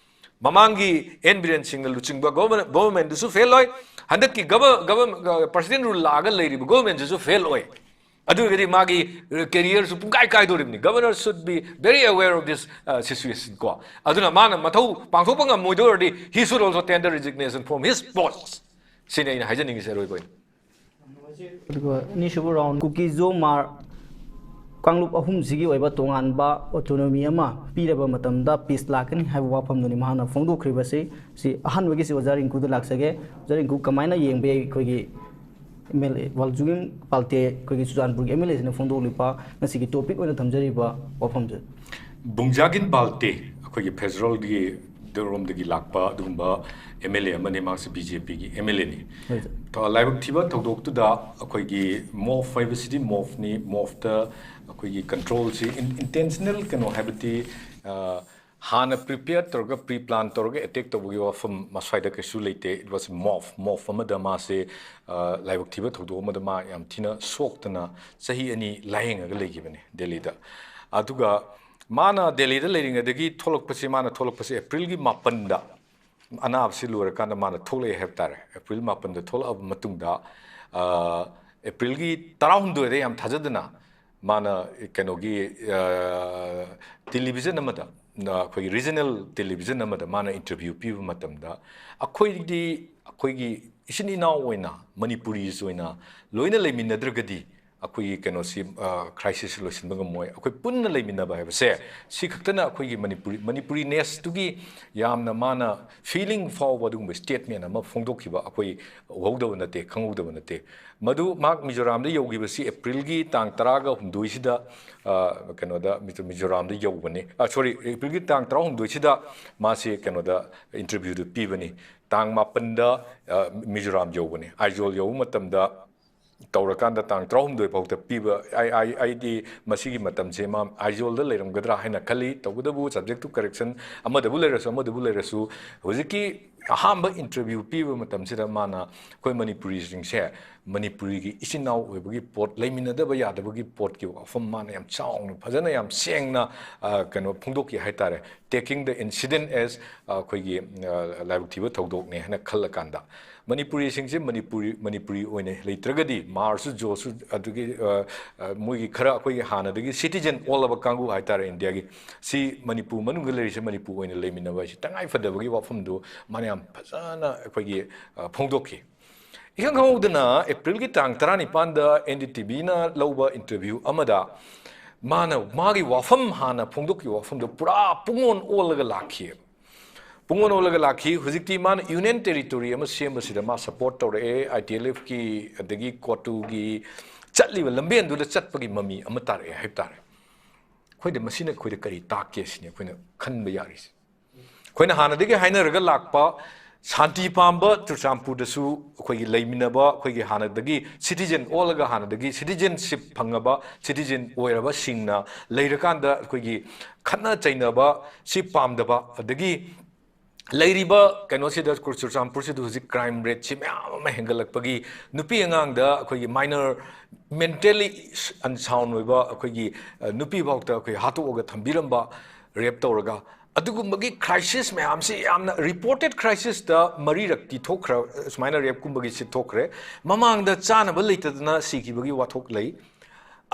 ꯃꯃꯥꯡꯒꯤ ꯑꯦꯟ ꯕꯤꯔꯦꯟ ꯁꯤꯡꯅ ꯂꯨꯆꯤꯡꯕ government, government ꯗꯨꯁꯨ fail ꯑꯣꯏ꯫ ꯍꯟꯗꯛꯀꯤ government, government, president rule ꯂꯥꯛꯑꯒ ꯂꯩꯔꯤꯕ government ꯁꯤꯁꯨ fail ꯑꯣꯏ꯫ ꯑꯗꯨ ꯑꯣꯏꯔꯒꯗꯤ ꯃꯥꯒꯤ career ꯁꯨ ꯄꯨꯡꯀꯥꯏ ꯀꯥꯏꯗꯣꯔꯤꯕꯅꯤ꯫ Governor should be very aware of this, uh, situation ꯀꯣ꯫ ꯑꯗꯨꯅ ꯃꯥꯅ ꯃꯊꯧ ꯄꯥꯡꯊꯣꯛꯄ ꯉꯝꯃꯣꯏꯗꯣꯏ ꯑꯣꯏꯔꯗꯤ, he should also tender resignation from his post꯫ ꯁꯤꯅꯤ ꯑꯩꯅ ꯍꯥꯏꯖꯅꯤꯡꯉꯤꯁꯦ ꯑꯔꯣꯏꯕ ꯑꯣꯏꯅ꯫ ꯑꯗꯨꯒ ꯑꯅꯤꯁꯨꯕ round, ꯀꯨꯀꯤ ꯖꯣ ꯃꯥꯔ ꯀꯥꯡꯂꯨꯞ ꯑꯍꯨꯝꯁꯤꯒꯤ ꯑꯣꯏꯕ ꯇꯣꯉꯥꯟꯕ autonomy ꯑꯃ ꯄꯤꯔꯕ ꯃꯇꯝꯗ peace ꯂꯥꯛꯀꯅꯤ ꯍꯥꯏꯕ ꯋꯥꯐꯝꯗꯨꯅꯤ ꯃꯍꯥꯛꯅ ꯐꯣꯡꯗꯣꯛꯈ꯭ꯔꯤꯕꯁꯤ꯫ ꯁꯤ ꯑꯍꯥꯟꯕꯒꯤꯁꯤ ꯑꯣꯖꯥ ꯔꯤꯡꯀꯨꯗ ꯂꯥꯛꯆꯒꯦ꯫ ꯑꯣꯖꯥ ꯔꯤꯡꯀꯨ, ꯀꯃꯥꯏꯅ ꯌꯦꯡꯕ ꯌꯥꯏ ꯑꯩꯈꯣꯏꯒꯤ ꯑꯦꯝ ꯑꯦꯜ ꯑꯦ ꯕꯥꯜꯖꯨꯒꯤꯝ ꯄꯥꯜꯇꯦ, ꯑꯩꯈꯣꯏꯒꯤ ꯆꯨꯔꯆꯥꯟꯄꯨꯔꯒꯤ ꯑꯦꯝ ꯑꯦꯜ ꯑꯦꯁꯤꯅ ꯐꯣꯡꯗꯣꯛꯂꯤꯕ ꯉꯁꯤꯒꯤ topic ꯑꯣꯏꯅ ꯊꯝꯖꯔꯤꯕ ꯋꯥꯐꯝꯁꯦ? ꯕꯨꯡꯖꯥꯒꯤꯟ ꯄꯥꯜꯇꯦ ꯑꯩꯈꯣꯏꯒꯤ ꯐꯦꯗꯔꯦꯜꯒꯤ ꯔꯣꯝꯗꯒꯤ ꯂꯥꯛꯄ ꯑꯗꯨꯒꯨꯝꯕ ꯑꯦꯝ ꯑꯦꯜ ꯑꯦ ꯑꯃꯅꯤ꯫ ꯃꯍꯥꯛꯁꯤ ꯕꯤ ꯖꯦ ꯄꯤꯒꯤ ꯑꯦꯝ ꯑꯦꯜ ꯑꯦꯅꯤ꯫ ꯍꯣꯏ, ꯁꯥꯔ꯫ ꯊ- ꯂꯥꯏꯕꯛ ꯊꯤꯕ ꯊꯧꯗꯣꯛꯇꯨꯗ ꯑꯩꯈꯣꯏꯒꯤ ꯃꯣꯐ ꯍꯥꯏꯕꯁꯤꯗꯤ ꯃꯣꯐꯅꯤ꯫ ꯃꯣꯐꯇ ꯑꯩꯈꯣꯏꯒꯤ control ꯁꯤ intentional ꯀꯩꯅꯣ ꯍꯥꯏꯕꯗꯤ, ꯑ, ꯍꯥꯟꯅ prepare ꯇꯧꯔꯒ, pre plan ꯇꯧꯔꯒ attack ꯇꯧꯕꯒꯤ ꯋꯥꯐꯝ ꯃꯁ꯭ꯋꯥꯏꯗ ꯀꯩꯁꯨ ꯂꯩꯇꯦ꯫ It was mob, mob ꯑꯃꯗ ꯃꯥꯁꯦ, ꯑ, ꯂꯥꯏꯕꯛ ꯊꯤꯕ ꯊꯧꯗꯣꯛ ꯑꯃꯗ ꯃꯥ ꯌꯥꯝ ꯊꯤꯅ ꯁꯣꯛꯇꯅ ꯆꯍꯤ ꯑꯅꯤ ꯂꯥꯏꯌꯦꯡꯉꯒ ꯂꯩꯈꯤꯕꯅꯤ ꯗꯦꯜꯂꯤꯗ꯫ ꯑꯗꯨꯒ ꯃꯥꯅ ꯗꯦꯜꯂꯤꯗ ꯂꯩꯔꯤꯉꯩꯗꯒꯤ ꯊꯣꯛꯂꯛꯄꯁꯤ, ꯃꯥꯅ ꯊꯣꯛꯂꯛꯄꯁꯤ ꯑꯦꯄ꯭ꯔꯤꯜꯒꯤ ꯃꯥꯄꯟꯗ, ꯑꯅꯥꯕꯁꯤ ꯂꯣꯏꯔꯀꯥꯟꯗ ꯃꯥꯅ ꯊꯣꯛꯂꯛꯑꯦ ꯍꯥꯏꯕ ꯇꯥꯔꯦ꯫ ꯑꯦꯄ꯭ꯔꯤꯜ ꯃꯥꯄꯟꯗ ꯊꯣꯛꯂꯛꯑꯕ ꯃꯇꯨꯡꯗ, ꯑ, ꯑꯦꯄ꯭ꯔꯤꯜꯒꯤ ꯇꯔꯥꯍꯨꯝꯗꯣꯏꯗ ꯌꯥꯝ ꯊꯥꯖꯗꯅ ꯃꯥꯅ ꯀꯩꯅꯣꯒꯤ, ꯑ, television ꯑꯃꯗ, ꯑ, ꯑꯩꯈꯣꯏꯒꯤ regional television ꯑꯃꯗ ꯃꯥꯅ interview ꯄꯤꯕ ꯃꯇꯝꯗ, "ꯑꯩꯈꯣꯏꯗꯤ, ꯑꯩꯈꯣꯏꯒꯤ ꯏꯆꯤꯟ ꯏꯅꯥꯎ ꯑꯣꯏꯅ, Manipuris ꯑꯣꯏꯅ ꯂꯣꯏꯅ ꯂꯩꯃꯤꯟꯅꯗ꯭ꯔꯒꯗꯤ ꯑꯩꯈꯣꯏꯒꯤ ꯀꯩꯅꯣꯁꯤ, ꯑ, crisis ꯁꯤ ꯂꯣꯏꯁꯤꯟꯕ ꯉꯝꯃꯣꯏ꯫ ꯑꯩꯈꯣꯏ ꯄꯨꯟꯅ ꯂꯩꯃꯤꯟꯅꯕ ꯍꯥꯏꯕꯁꯦ ꯁꯤ ꯈꯛꯇꯅ ꯑꯩꯈꯣꯏꯒꯤ ꯃꯅꯤꯄꯨꯔꯤ, Manipuriness ꯇꯨꯒꯤ ꯌꯥꯝꯅ ꯃꯥꯅ feeling ꯐꯥꯎꯕ ꯑꯗꯨꯒꯨꯝꯕ statement ꯑꯃ ꯐꯣꯡꯗꯣꯛꯈꯤꯕ ꯑꯩꯈꯣꯏ ꯎꯍꯧꯗꯕ ꯅꯠꯇꯦ, ꯈꯪꯍꯧꯗꯕ ꯅꯠꯇꯦ꯫ ꯃꯗꯨ ꯃꯍꯥꯛ ꯃꯤꯖꯣꯔꯥꯝꯗ ꯌꯧꯈꯤꯕꯁꯤ ꯑꯦꯄ꯭ꯔꯤꯜꯒꯤ ꯇꯥꯡ ꯇꯔꯥꯒ ꯍꯨꯝꯗꯣꯏꯁꯤꯗ, ꯑ, ꯀꯩꯅꯣꯗ ꯃꯤꯖꯣ-, ꯃꯤꯖꯣꯔꯥꯝꯗ ꯌꯧꯕꯅꯤ꯫ ꯑ, sorry, ꯑꯦꯄ꯭ꯔꯤꯜꯒꯤ ꯇꯥꯡ ꯇꯔꯥꯍꯨꯝꯗꯣꯏꯁꯤꯗ ꯃꯥꯁꯤ ꯀꯩꯅꯣꯗ interview ꯗꯨ ꯄꯤꯕꯅꯤ꯫ ꯇꯥꯡ ꯃꯥꯄꯟꯗ, ꯑ, ꯃꯤꯖꯣꯔꯥꯝ ꯌꯧꯕꯅꯤ꯫ ꯑꯥꯏꯖꯣꯜ ꯌꯧꯕ ꯃꯇꯝꯗ ꯇꯧꯔꯀꯥꯟꯗ ꯇꯥꯡ ꯇꯔꯥꯍꯨꯝꯗꯣꯏ ꯐꯥꯎꯗ ꯄꯤꯕ, ꯑꯩ, ꯑꯩ, ꯑꯩꯗꯤ ꯃꯁꯤꯒꯤ ꯃꯇꯝꯁꯦ ꯃꯥ ꯑꯥꯏꯖꯣꯜꯗ ꯂꯩꯔꯝꯒꯗ꯭ꯔꯥ ꯍꯥꯏꯅ ꯈꯜꯂꯤ꯫ ꯇꯧꯕꯇꯕꯨ subject to correction ꯑꯃꯗꯕꯨ ꯂꯩꯔꯁꯨ, ꯑꯃꯗꯕꯨ ꯂꯩꯔꯁꯨ, ꯍꯧꯖꯤꯛꯀꯤ ꯑꯍꯥꯟꯕ interview ꯄꯤꯕ ꯃꯇꯝꯁꯤꯗ ꯃꯥꯅ ꯑꯩꯈꯣꯏ ꯃꯅꯤꯄꯨꯔꯤꯁꯤꯡꯁꯦ ꯃꯅꯤꯄꯨꯔꯤꯒꯤ ꯏꯆꯤꯟ ꯏꯅꯥꯎ ꯑꯣꯏꯕꯒꯤ ꯄꯣꯠ, ꯂꯩꯃꯤꯟꯅꯗꯕ ꯌꯥꯗꯕꯒꯤ ꯄꯣꯠꯀꯤ ꯋꯥꯐꯝ ꯃꯥꯅ ꯌꯥꯝ ꯆꯥꯎꯅ, ꯐꯖꯅ, ꯌꯥꯝ ꯁꯦꯡꯅ, ꯑ, ꯀꯩꯅꯣ ꯐꯣꯡꯗꯣꯛꯈꯤ ꯍꯥꯏꯇꯥꯔꯦ꯫ Taking the incident as, ꯑ, ꯑꯩꯈꯣꯏꯒꯤ, ꯑ, ꯂꯥꯏꯕꯛ ꯊꯤꯕ ꯊꯧꯗꯣꯛꯅꯦ ꯍꯥꯏꯅ ꯈꯜꯂꯀꯥꯟꯗ, ꯃꯅꯤꯄꯨꯔꯤꯁꯤꯡꯁꯦ ꯃꯅꯤꯄꯨꯔꯤ, ꯃꯅꯤꯄꯨꯔꯤ ꯑꯣꯏꯅ ꯂꯩꯇ꯭ꯔꯒꯗꯤ, ꯃꯥꯔꯁꯨ, ꯖꯣꯁꯨ, ꯑꯗꯨꯒꯤ, ꯑ, ꯑ, ꯃꯣꯏꯒꯤ ꯈꯔ ꯑꯩꯈꯣꯏꯒꯤ ꯍꯥꯟꯅꯗꯒꯤ citizen ꯑꯣꯜꯂꯕ ꯀꯥꯡꯕꯨ ꯍꯥꯏꯇꯥꯔꯦ ꯏꯟꯗꯤꯌꯥꯒꯤ, ꯁꯤ ꯃꯅꯤꯄꯨꯔ ꯃꯅꯨꯡꯗ ꯂꯩꯔꯤꯁꯦ ꯃꯅꯤꯄꯨꯔ ꯑꯣꯏꯅ ꯂꯩꯃꯤꯟꯅꯕ ꯍꯥꯏꯁꯤ ꯇꯉꯥꯏ ꯐꯗꯕꯒꯤ ꯋꯥꯐꯝꯗꯨ ꯃꯥꯅ ꯌꯥꯝ ꯐꯖꯅ ꯑꯩꯈꯣꯏꯒꯤ, ꯑ, ꯐꯣꯡꯗꯣꯛꯈꯤ꯫ ꯏꯈꯪ ꯈꯪꯍꯧꯗꯅ ꯑꯦꯄ꯭ꯔꯤꯜꯒꯤ ꯇꯥꯡ ꯇꯔꯥꯅꯤꯄꯥꯟꯗ N D T Vꯅ ꯂꯧꯕ interview ꯑꯃꯗ ꯃꯥꯅ ꯃꯥꯒꯤ ꯋꯥꯐꯝ, ꯍꯥꯟꯅ ꯐꯣꯡꯗꯣꯛꯈꯤꯕ ꯋꯥꯐꯝꯗꯣ ꯄꯨꯔꯥ ꯄꯨꯡꯑꯣꯟ ꯑꯣꯜꯂꯒ ꯂꯥꯛꯈꯤꯑꯕ꯫ ꯄꯨꯡꯑꯣꯟ ꯑꯣꯜꯂꯒ ꯂꯥꯛꯈꯤ꯫ ꯍꯧꯖꯤꯛꯇꯤ ꯃꯥꯅ union territory ꯑꯃ ꯁꯦꯝꯕꯁꯤꯗ ꯃꯥ support ꯇꯧꯔꯛꯑꯦ꯫ I T L Fꯀꯤ, ꯑꯗꯒꯤ ꯀꯣꯇꯨꯒꯤ ꯆꯠꯂꯤꯕ ꯂꯝꯕꯦꯟꯗꯨꯗ ꯆꯠꯄꯒꯤ ꯃꯃꯤ ꯑꯃ ꯇꯥꯔꯛꯑꯦ ꯍꯥꯏꯕ ꯇꯥꯔꯦ꯫ ꯑꯩꯈꯣꯏꯗ ꯃꯁꯤꯅ ꯑꯩꯈꯣꯏꯗ ꯀꯔꯤ ꯇꯥꯛꯀꯦ ꯁꯤꯅꯤ ꯑꯩꯈꯣꯏꯅ ꯈꯟꯕ ꯌꯥꯔꯤꯁꯦ꯫ ꯑꯩꯈꯣꯏꯅ ꯍꯥꯟꯅꯗꯒꯤ ꯍꯥꯏꯅꯔꯒ ꯂꯥꯛꯄ ꯁꯥꯟꯇꯤ ꯄꯥꯝꯕ ꯆꯨꯔꯆꯥꯟꯄꯨꯔꯗꯁꯨ ꯑꯩꯈꯣꯏꯒꯤ ꯂꯩꯃꯤꯟꯅꯕ, ꯑꯩꯈꯣꯏꯒꯤ ꯍꯥꯟꯅꯗꯒꯤ citizen ꯑꯣꯜꯂꯒ ꯍꯥꯟꯅꯗꯒꯤ citizenship ꯐꯪꯉꯕ, citizen ꯑꯣꯏꯔꯕꯁꯤꯡꯅ ꯂꯩꯔꯀꯥꯟꯗ ꯑꯩꯈꯣꯏꯒꯤ ꯈꯠꯅ ꯆꯩꯅꯕ ꯁꯤ ꯄꯥꯝꯗꯕ, ꯑꯗꯒꯤ ꯂꯩꯔꯤꯕ ꯀꯩꯅꯣꯁꯤꯗ, ꯆꯨꯔꯆꯥꯟꯄꯨꯔꯁꯤꯗ ꯍꯧꯖꯤꯛ crime rateꯁꯤ ꯃꯌꯥꯝ ꯑꯃ ꯍꯦꯟꯒꯠꯂꯛꯄꯒꯤ, ꯅꯨꯄꯤ ꯑꯉꯥꯡꯗ ꯑꯩꯈꯣꯏꯒꯤ minor, mentally unsound ꯑꯣꯏꯕ ꯑꯩꯈꯣꯏꯒꯤ, ꯑ, ꯅꯨꯄꯤ ꯐꯥꯎꯗ ꯑꯩꯈꯣꯏ ꯍꯥꯠꯇꯣꯛꯑꯒ ꯊꯝꯕꯤꯔꯝꯕ, rape ꯇꯧꯔꯒ, ꯑꯗꯨꯒꯨꯝꯕꯒꯤ crisis ꯃꯌꯥꯝꯁꯤ ꯌꯥꯝꯅ reported crisisꯇ ꯃꯔꯤꯔꯛꯇꯤ ꯊꯣꯛꯈ꯭ꯔ-, ꯁꯨꯃꯥꯏꯅ rapeꯀꯨꯝꯕꯒꯤꯁꯤ ꯊꯣꯛꯈ꯭ꯔꯦ꯫ ꯃꯃꯥꯡꯗ ꯆꯥꯅꯕ ꯂꯩꯇꯗꯅ ꯁꯤꯈꯤꯕꯒꯤ ꯋꯥꯊꯣꯛ ꯂꯩ꯫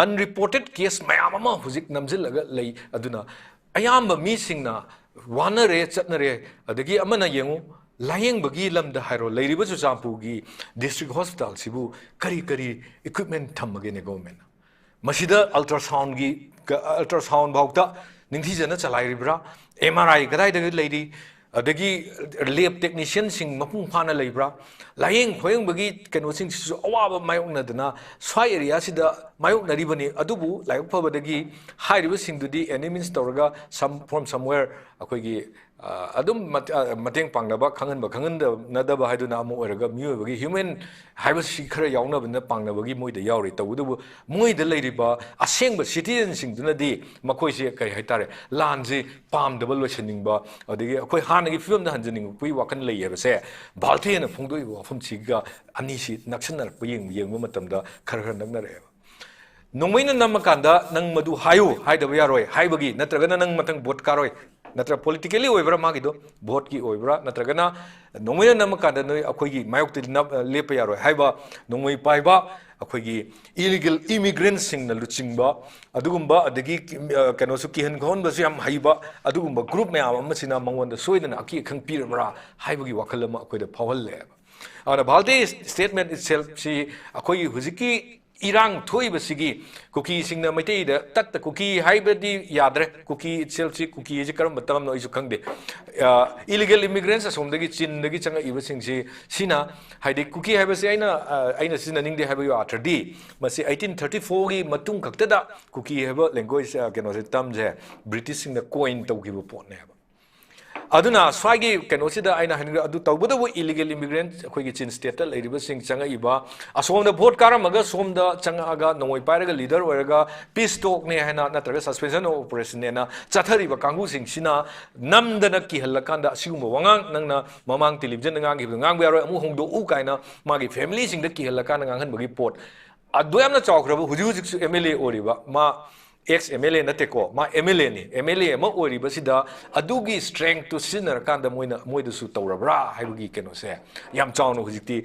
Unreported case ꯃꯌꯥꯝ ꯑꯃ ꯍꯧꯖꯤꯛ ꯅꯝꯁꯤꯜꯂꯒ ꯂꯩ꯫ ꯑꯗꯨꯅ ꯑꯌꯥꯝꯕ ꯃꯤꯁꯤꯡꯅ ꯋꯥꯅꯔꯦ, ꯆꯠꯅꯔꯦ꯫ ꯑꯗꯒꯤ ꯑꯃꯅ ꯌꯦꯡꯉꯨ, ꯂꯥꯌꯦꯡꯕꯒꯤ ꯂꯝꯗ ꯍꯥꯏꯔꯣ, ꯂꯩꯔꯤꯕ ꯆꯨꯔꯆꯥꯟꯄꯨꯔꯒꯤ district hospitalꯁꯤꯕꯨ ꯀꯔꯤ ꯀꯔꯤ equipment ꯊꯝꯃꯒꯦꯅꯦ governmentꯅ? ꯃꯁꯤꯗ ultrasoundꯒꯤ, ꯀ-, ultrasound ꯐꯥꯎꯗ ꯅꯤꯡꯊꯤꯖꯅ ꯆꯂꯥꯏꯔꯤꯕ꯭ꯔꯥ? M R I ꯀꯗꯥꯏꯗ ꯂꯩꯔꯤ? ꯑꯗꯒꯤ lab technicianꯁꯤꯡ ꯃꯄꯨꯡ ꯐꯥꯅ ꯂꯩꯕ꯭ꯔꯥ? ꯂꯥꯌꯦꯡ ꯈꯣꯌꯦꯡꯕꯒꯤ ꯀꯩꯅꯣꯁꯤꯡꯁꯤꯁꯨ ꯑꯋꯥꯕ ꯃꯥꯌꯣꯛꯅꯗꯅ ꯁ꯭ꯋꯥꯏ areaꯁꯤꯗ ꯃꯥꯌꯣꯛꯅꯔꯤꯕꯅꯤ꯫ ꯑꯗꯨꯕꯨ ꯂꯥꯏꯕꯛ ꯐꯕꯗꯒꯤ ꯍꯥꯏꯔꯤꯕꯁꯤꯡꯗꯨꯗꯤ any means ꯇꯧꯔꯒ some, from somewhere ꯑꯩꯈꯣꯏꯒꯤ ꯑ, ꯑꯗꯨꯝ ꯃꯇ-, ꯑ, ꯃꯇꯦꯡ ꯄꯥꯡꯅꯕ, ꯈꯪꯍꯟꯕ ꯈꯪꯍꯟꯅꯗꯕ ꯍꯥꯏꯗꯨꯅ ꯑꯃ ꯑꯣꯏꯔꯒ, ꯃꯤꯑꯣꯏꯕꯒꯤ human ꯍꯥꯏꯕꯁꯤ ꯈꯔ ꯌꯥꯎꯅꯕꯅ ꯄꯥꯡꯅꯕꯒꯤ ꯃꯣꯏꯗ ꯌꯥꯎꯔꯤ꯫ ꯇꯧꯕꯇꯕꯨ ꯃꯣꯏꯗ ꯂꯩꯔꯤꯕ ꯑꯁꯦꯡꯕ citizenꯁꯤꯡꯗꯨꯅꯗꯤ ꯃꯈꯣꯏꯁꯦ ꯀꯔꯤ ꯍꯥꯏꯇꯥꯔꯦ, ꯂꯥꯟꯁꯦ ꯄꯥꯝꯗꯕ, ꯂꯣꯏꯁꯤꯟꯅꯤꯡꯕ, ꯑꯗꯒꯤ ꯑꯩꯈꯣꯏ ꯍꯥꯟꯅꯒꯤ ꯐꯤꯕꯝꯗ ꯍꯟꯖꯅꯤꯡꯕꯒꯤ ꯋꯥꯈꯜ ꯂꯩ ꯍꯥꯏꯕꯁꯦ ꯚꯥꯜꯇꯦꯅ ꯐꯣꯡꯗꯣꯛꯏꯕ ꯋꯥꯐꯝꯁꯤꯒ ꯑꯅꯤꯁꯤ ꯅꯛꯁꯟꯅꯔꯛꯄ ꯌꯦꯡ-, ꯌꯦꯡꯕ ꯃꯇꯝꯗ ꯈꯔ ꯈꯔ ꯅꯛꯅꯔꯛꯑꯦꯕ꯫ ꯅꯣꯡꯃꯩꯅ ꯅꯝꯃꯀꯥꯟꯗ ꯅꯪ ꯃꯗꯨ ꯍꯥꯏꯌꯨ ꯍꯥꯏꯗꯕ ꯌꯥꯔꯣꯏ ꯍꯥꯏꯕꯒꯤ, ꯅꯠꯇ꯭ꯔꯒꯅ ꯅꯪ ꯃꯊꯪ ꯚꯣꯠ ꯀꯥꯔꯣꯏ, ꯅꯠꯇ꯭ꯔ politically ꯑꯣꯏꯕ꯭ꯔꯥ ꯃꯥꯒꯤꯗꯣ, ꯚꯣꯠꯀꯤ ꯑꯣꯏꯕ꯭ꯔꯥ, ꯅꯠꯇ꯭ꯔꯒꯅ ꯅꯣꯡꯃꯩꯅ ꯅꯝꯃꯀꯥꯟꯗ ꯅꯣꯏ ꯑꯩꯈꯣꯏꯒꯤ ꯃꯥꯌꯣꯛꯇꯗꯤ ꯅꯞ-, ꯂꯦꯞꯄ ꯌꯥꯔꯣꯏ ꯍꯥꯏꯕ ꯅꯣꯡꯃꯩ ꯄꯥꯏꯕ ꯑꯩꯈꯣꯏꯒꯤ illegal immigrantꯁꯤꯡꯅ ꯂꯨꯆꯤꯡꯕ ꯑꯗꯨꯒꯨꯝꯕ, ꯑꯗꯒꯤ, ꯑ, ꯀꯩꯅꯣꯁꯨ ꯀꯤꯍꯟ ꯈꯪꯍꯟꯕꯁꯨ ꯌꯥꯝ ꯍꯩꯕ ꯑꯗꯨꯒꯨꯝꯕ group ꯃꯌꯥꯝ ꯑꯃꯁꯤꯅ ꯃꯉꯣꯟꯗ ꯁꯣꯏꯗꯅ ꯑꯀꯤ ꯑꯈꯪ ꯄꯤꯔꯕ꯭ꯔꯥ ꯍꯥꯏꯕꯒꯤ ꯋꯥꯈꯜ ꯑꯃ ꯑꯩꯈꯣꯏꯗ ꯐꯥꯎꯍꯜꯂꯦꯕ꯫ ꯑꯗꯨꯅ ꯚꯥꯜꯇꯦ statement itselfꯁꯤ ꯑꯩꯈꯣꯏꯒꯤ ꯍꯧꯖꯤꯛꯀꯤ ꯏꯔꯥꯡ ꯊꯣꯛꯏꯕꯁꯤꯒꯤ ꯀꯨꯀꯤꯁꯤꯡꯅ ꯃꯩꯇꯩꯗ ꯇꯠꯇ, ꯀꯨꯀꯤ ꯍꯥꯏꯕꯗꯤ ꯌꯥꯗ꯭ꯔꯦ, ꯀꯨꯀꯤ itselfꯁꯤ, ꯀꯨꯀꯤ ꯍꯥꯏꯁꯤ ꯀꯔꯝꯕ ꯇꯔꯝꯅꯣ ꯑꯩꯁꯨ ꯈꯪꯗꯦ꯫ ꯑ, illegal immigrants ꯑꯁꯣꯝꯗꯒꯤ ꯆꯤꯟꯗꯒꯤ ꯆꯪꯉꯛꯏꯕꯁꯤꯡꯁꯤ, ꯁꯤꯅ ꯍꯥꯏꯗꯤ ꯀꯨꯀꯤ ꯍꯥꯏꯕꯁꯤ ꯑꯩꯅ, ꯑ, ꯑꯩꯅ ꯁꯤꯖꯤꯟꯅꯅꯤꯡꯗꯦ ꯍꯥꯏꯕꯒꯤ ꯑꯥꯔꯊꯗꯤ, ꯃꯁꯤ eighteen thirty fourꯒꯤ ꯃꯇꯨꯡ ꯈꯛꯇꯗ ꯀꯨꯀꯤ ꯍꯥꯏꯕ language, ꯑ, ꯀꯩꯅꯣꯁꯦ, termꯁꯦ Britishꯁꯤꯡꯅ coin ꯇꯧꯈꯤꯕ ꯄꯣꯠꯅꯦꯕ꯫ ꯑꯗꯨꯅ ꯁ꯭ꯋꯥꯏꯒꯤ ꯀꯩꯅꯣꯁꯤꯗ ꯑꯩꯅ ꯍꯥꯏꯅꯤꯡꯕ ꯑꯗꯨ, ꯇꯧꯕꯇꯕꯨ illegal immigrant ꯑꯩꯈꯣꯏꯒꯤ ꯆꯤꯟ stateꯇ ꯂꯩꯔꯤꯕꯁꯤꯡ ꯆꯪꯉꯛꯏꯕ, ꯑꯁꯣꯝꯗ ꯚꯣꯠ ꯀꯥꯔꯝꯃꯒ ꯁꯣꯝꯗ ꯆꯪꯉꯛꯑꯒ ꯅꯣꯡꯃꯩ ꯄꯥꯏꯔꯒ leader ꯑꯣꯏꯔꯒ peace talkꯅꯦ ꯍꯥꯏꯅ ꯅꯠꯇ꯭ꯔꯒ suspension of operationꯅꯦꯅ ꯆꯠꯊꯔꯤꯕ ꯀꯥꯡꯕꯨꯁꯤꯡꯁꯤꯅ ꯅꯝꯗꯅ ꯀꯤꯍꯜꯂꯀꯥꯟꯗ, "ꯑꯁꯤꯒꯨꯝꯕ ꯋꯥꯉꯥꯡ ꯅꯪꯅ ꯃꯃꯥꯡ televisionꯗ ꯉꯥꯡꯈꯤꯕꯗꯣ ꯉꯥꯡꯕ ꯌꯥꯔꯣꯏ, ꯑꯃꯨꯛ ꯍꯣꯡꯗꯣꯛꯎ" ꯀꯥꯏꯅ ꯃꯥꯒꯤ familyꯁꯤꯡꯗ ꯀꯤꯍꯜꯂꯀꯥꯟꯗ ꯉꯥꯡꯍꯟꯕꯒꯤ ꯄꯣꯠ ꯑꯗꯨ ꯌꯥꯝꯅ ꯆꯥꯎꯈ꯭ꯔꯕ, ꯍꯧꯖꯤꯛ ꯍꯧꯖꯤꯛꯁꯨ MLA ꯑꯣꯏꯔꯤꯕ, ꯃꯥ ex MLA ꯅꯠꯇꯦꯀꯣ, ꯃꯥ MLAꯅꯤ, MLA ꯑꯃ ꯑꯣꯏꯔꯤꯕꯁꯤꯗ ꯑꯗꯨꯒꯤ strengthꯇꯨ ꯁꯤꯖꯤꯟꯅꯔꯀꯥꯟꯗ ꯃꯣꯏꯅ, ꯃꯣꯏꯗꯁꯨ ꯇꯧꯔꯕ꯭ꯔꯥ ꯍꯥꯏꯕꯒꯤ ꯀꯩꯅꯣꯁꯦ ꯌꯥꯝ ꯆꯥꯎꯅ ꯍꯧꯖꯤꯛꯇꯤ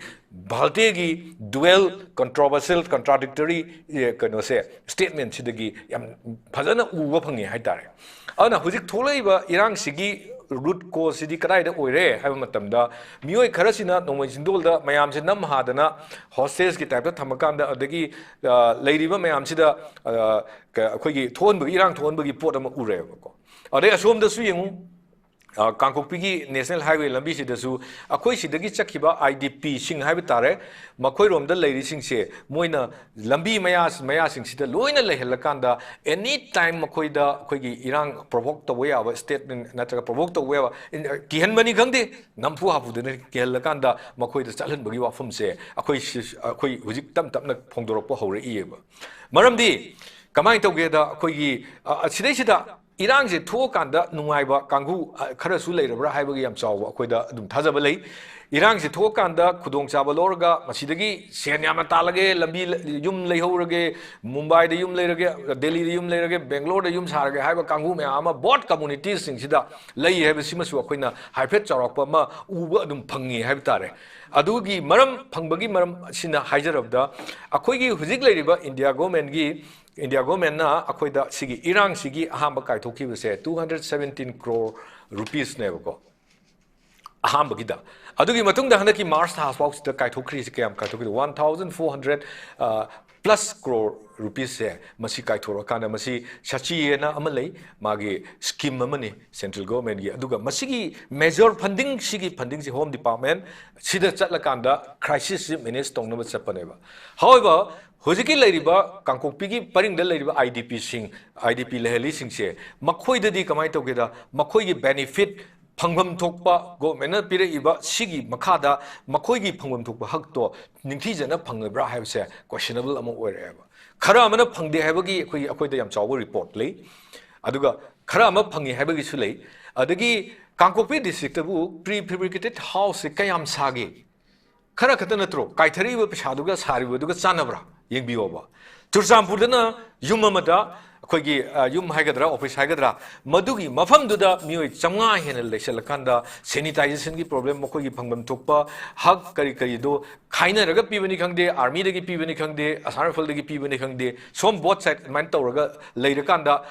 ꯚꯥꯜꯇꯦꯒꯤ dual controversial contradictory, ꯑꯦ, ꯀꯩꯅꯣꯁꯦ, statementꯁꯤꯗꯒꯤ ꯌꯥꯝ ꯐꯖꯅ ꯎꯕ ꯐꯪꯉꯦ ꯍꯥꯏꯇꯥꯔꯦ꯫ ꯑꯗꯨꯅ ꯍꯧꯖꯤꯛ ꯊꯣꯛꯂꯛꯏꯕ ꯏꯔꯥꯡꯁꯤꯒꯤ root causeꯁꯤꯗꯤ ꯀꯗꯥꯏꯗ ꯑꯣꯏꯔꯦ ꯍꯥꯏꯕ ꯃꯇꯝꯗ, ꯃꯤꯑꯣꯏ ꯈꯔꯁꯤꯅ ꯅꯣꯡꯃꯩ ꯆꯤꯡꯗꯣꯜꯗ ꯃꯌꯥꯝꯁꯦ ꯅꯝ ꯍꯥꯗꯅ hostageꯀꯤ typeꯇ ꯊꯝꯃꯀꯥꯟꯗ, ꯑꯗꯒꯤ, ꯑ, ꯂꯩꯔꯤꯕ ꯃꯌꯥꯝꯁꯤꯗ, ꯑ, ꯀ-, ꯑꯩꯈꯣꯏꯒꯤ ꯊꯣꯛꯍꯟꯕꯒꯤ, ꯏꯔꯥꯡ ꯊꯣꯛꯍꯟꯕꯒꯤ ꯄꯣꯠ ꯑꯃ ꯎꯔꯦꯕꯀꯣ꯫ ꯑꯗꯩ ꯑꯁꯣꯝꯗꯁꯨ ꯌꯦꯡꯉꯨ, ꯑ, ꯀꯥꯡꯄꯣꯛꯄꯤꯒꯤ National Highway ꯂꯝꯕꯤꯁꯤꯗꯁꯨ ꯑꯩꯈꯣꯏ ꯁꯤꯗꯒꯤ ꯆꯠꯈꯤꯕ IDPꯁꯤꯡ ꯍꯥꯏꯕ ꯇꯥꯔꯦ, ꯃꯈꯣꯏꯔꯣꯝꯗ ꯂꯩꯔꯤꯁꯤꯡꯁꯦ ꯃꯣꯏꯅ ꯂꯝꯕꯤ ꯃꯌꯥ, ꯃꯌꯥꯁꯤꯡꯁꯤꯗ ꯂꯣꯏꯅ ꯂꯩꯍꯜꯂꯀꯥꯟꯗ, any time ꯃꯈꯣꯏꯗ ꯑꯩꯈꯣꯏꯒꯤ ꯏꯔꯥꯡ provoke ꯇꯧꯕ ꯌꯥꯕ statement ꯅꯠꯇ꯭ꯔꯒ provoke ꯇꯧꯕ ꯌꯥꯕ, ꯏꯟ-, ꯀꯤꯍꯟꯕꯅꯤ ꯈꯪꯗꯦ, ꯅꯝꯐꯨ ꯍꯥꯐꯨꯗꯅ ꯀꯤꯍꯜꯂꯀꯥꯟꯗ ꯃꯈꯣꯏꯗ ꯆꯠꯍꯟꯕꯒꯤ ꯋꯥꯐꯝꯁꯦ ꯑꯩꯈꯣꯏ ꯁꯤ-, ꯑꯩꯈꯣꯏ ꯍꯧꯖꯤꯛ ꯇꯞ ꯇꯞꯅ ꯐꯣꯡꯗꯣꯔꯛꯄ ꯍꯧꯔꯛꯏꯑꯕ꯫ ꯃꯔꯝꯗꯤ ꯀꯃꯥꯏꯅ ꯇꯧꯒꯦꯗ, ꯑꯩꯈꯣꯏꯒꯤ, ꯑ, ꯑ, ꯁꯤꯗꯩꯁꯤꯗ ꯏꯔꯥꯡꯁꯦ ꯊꯣꯛꯑꯀꯥꯟꯗ ꯅꯨꯡꯉꯥꯏꯕ ꯀꯥꯡꯕꯨ, ꯑ, ꯈꯔꯁꯨ ꯂꯩꯔꯕ꯭ꯔꯥ ꯍꯥꯏꯕꯒꯤ ꯌꯥꯝ ꯆꯥꯎꯕ ꯑꯩꯈꯣꯏꯗ ꯑꯗꯨꯝ ꯊꯥꯖꯕ ꯂꯩ꯫ ꯏꯔꯥꯡꯁꯦ ꯊꯣꯛꯑꯀꯥꯟꯗ ꯈꯨꯗꯣꯡꯆꯥꯕ ꯂꯧꯔꯒ ꯃꯁꯤꯗꯒꯤ ꯁꯦꯟ ꯌꯥꯝꯅ ꯇꯥꯜꯂꯒꯦ, ꯂꯝꯕꯤ ꯂ-, ꯌꯨꯝ ꯂꯩꯍꯧꯔꯒꯦ, ꯃꯨꯝꯕꯥꯏꯗ ꯌꯨꯝ ꯂꯩꯔꯒꯦ, ꯗꯦꯜꯂꯤꯗ ꯌꯨꯝ ꯂꯩꯔꯒꯦ, ꯕꯦꯡꯒ꯭ꯂꯣꯔꯗ ꯌꯨꯝ ꯁꯥꯔꯒꯦ ꯍꯥꯏꯕ ꯀꯥꯡꯕꯨ ꯃꯌꯥꯝ ꯑꯃ both communitiesꯁꯤꯡꯁꯤꯗ ꯂꯩ ꯍꯥꯏꯕꯁꯤꯃꯁꯨ ꯑꯩꯈꯣꯏꯅ ꯍꯥꯏꯐꯦꯠ ꯆꯥꯎꯔꯥꯛꯄ ꯑꯃ ꯎꯕ ꯑꯗꯨꯝ ꯐꯪꯉꯤ ꯍꯥꯏꯕ ꯇꯥꯔꯦ꯫ ꯑꯗꯨꯒꯤ ꯃꯔꯝ ꯐꯪꯕꯒꯤ ꯃꯔꯝ ꯑꯁꯤꯅ ꯍꯥꯏꯖꯔꯕꯗ, ꯑꯩꯈꯣꯏꯒꯤ ꯍꯧꯖꯤꯛ ꯂꯩꯔꯤꯕ India governmentꯒꯤ, India governmentꯅ ꯑꯩꯈꯣꯏꯗ ꯁꯤꯒꯤ ꯏꯔꯥꯡꯁꯤꯒꯤ ꯑꯍꯥꯟꯕ ꯀꯥꯏꯊꯣꯛꯈꯤꯕꯁꯦ two hundred seventeen crore rupeesꯅꯦꯕꯀꯣ, ꯑꯍꯥꯟꯕꯒꯤꯗ꯫ ꯑꯗꯨꯒꯤ ꯃꯇꯨꯡꯗ ꯍꯟꯗꯛꯀꯤ March ꯊꯥ ꯐꯥꯎꯁꯤꯗ ꯀꯥꯏꯊꯣꯛꯈ꯭ꯔꯤꯁꯤ ꯀꯌꯥꯝ ꯀꯥꯏꯊꯣꯛꯈꯤꯗꯦ? One thousand four hundred, ꯑ, plus crore rupeesꯁꯦ ꯃꯁꯤ ꯀꯥꯏꯊꯣꯔꯛꯑꯀꯥꯟꯗ, ꯃꯁꯤ ꯁꯆꯤ ꯍꯥꯏꯅ ꯑꯃ ꯂꯩ, ꯃꯥꯒꯤ scheme ꯑꯃꯅꯤ central governmentꯒꯤ꯫ ꯑꯗꯨꯒ ꯃꯁꯤꯒꯤ major funding, ꯁꯤꯒꯤ fundingꯁꯤ Home Department ꯁꯤꯗ ꯆꯠꯂꯀꯥꯟꯗ crisisꯁꯤ manage ꯇꯧꯅꯕ ꯆꯠꯄꯅꯦꯕ꯫ However, ꯍꯧꯖꯤꯛꯀꯤ ꯂꯩꯔꯤꯕ ꯀꯥꯡꯄꯣꯛꯄꯤꯒꯤ ꯄꯔꯤꯡꯗ ꯂꯩꯔꯤꯕ IDPꯁꯤꯡ, IDP ꯂꯩꯍꯜꯂꯤꯁꯤꯡꯁꯦ, ꯃꯈꯣꯏꯗꯗꯤ ꯀꯃꯥꯏꯅ ꯇꯧꯒꯦꯗ, ꯃꯈꯣꯏꯒꯤ benefit ꯐꯪꯐꯝ ꯊꯣꯛꯄ, governmentꯅ ꯄꯤꯔꯛꯏꯕ ꯁꯤꯒꯤ ꯃꯈꯥꯗ ꯃꯈꯣꯏꯒꯤ ꯐꯪꯐꯝ ꯊꯣꯛꯄ ꯍꯛꯇꯣ ꯅꯤꯡꯊꯤꯖꯅ ꯐꯪꯂꯕ꯭ꯔꯥ ꯍꯥꯏꯕꯁꯦ questionable ꯑꯃ ꯑꯣꯏꯔꯛꯑꯦꯕ꯫ ꯈꯔ ꯑꯃꯅ ꯐꯪꯗꯦ ꯍꯥꯏꯕꯒꯤ ꯑꯩꯈꯣꯏꯒꯤ, ꯑꯩꯈꯣꯏꯗ ꯌꯥꯝ ꯆꯥꯎꯕ report ꯂꯩ, ꯑꯗꯨꯒ ꯈꯔ ꯑꯃ ꯐꯪꯉꯤ ꯍꯥꯏꯕꯒꯤꯁꯨ ꯂꯩ꯫ ꯑꯗꯒꯤ ꯀꯥꯡꯄꯣꯛꯄꯤ districtꯇꯕꯨ prefabricated houseꯁꯦ ꯀꯌꯥꯝ ꯁꯥꯒꯦ? ꯈꯔ ꯈꯛꯇ ꯅꯠꯇ꯭ꯔꯣ? ꯀꯥꯏꯊꯔꯛꯏꯕ ꯄꯩꯁꯥꯗꯨꯒ ꯁꯥꯔꯤꯕꯗꯨꯒ ꯆꯥꯟꯅꯕ꯭ꯔꯥ? ꯌꯦꯡꯕꯤꯌꯣꯕ꯫ ꯆꯨꯔꯆꯥꯟꯄꯨꯔꯗꯅ ꯌꯨꯝ ꯑꯃꯗ ꯑꯩꯈꯣꯏꯒꯤ, ꯑ, ꯌꯨꯝ ꯍꯥꯏꯒꯗ꯭ꯔꯥ, office ꯍꯥꯏꯒꯗ꯭ꯔꯥ, ꯃꯗꯨꯒꯤ ꯃꯐꯝꯗꯨꯗ ꯃꯤꯑꯣꯏ ꯆꯥꯝꯃꯉꯥ ꯍꯦꯟꯅ ꯂꯩꯁꯜꯂꯀꯥꯟꯗ sanitizationꯒꯤ problem, ꯃꯈꯣꯏꯒꯤ ꯐꯪꯐꯝ ꯊꯣꯛꯄ ꯍꯛ ꯀꯔꯤ ꯀꯔꯤꯗꯣ ꯈꯥꯏꯅꯔꯒ ꯄꯤꯕꯅꯤ ꯈꯪꯗꯦ, armyꯗꯒꯤ ꯄꯤꯕꯅꯤ ꯈꯪꯗꯦ, Assam Rifleꯗꯒꯤ ꯄꯤꯕꯅꯤ ꯈꯪꯗꯦ, ꯁꯣꯝ both side ꯑꯗꯨꯃꯥꯏꯅ ꯇꯧꯔꯒ ꯂꯩꯔꯀꯥꯟꯗ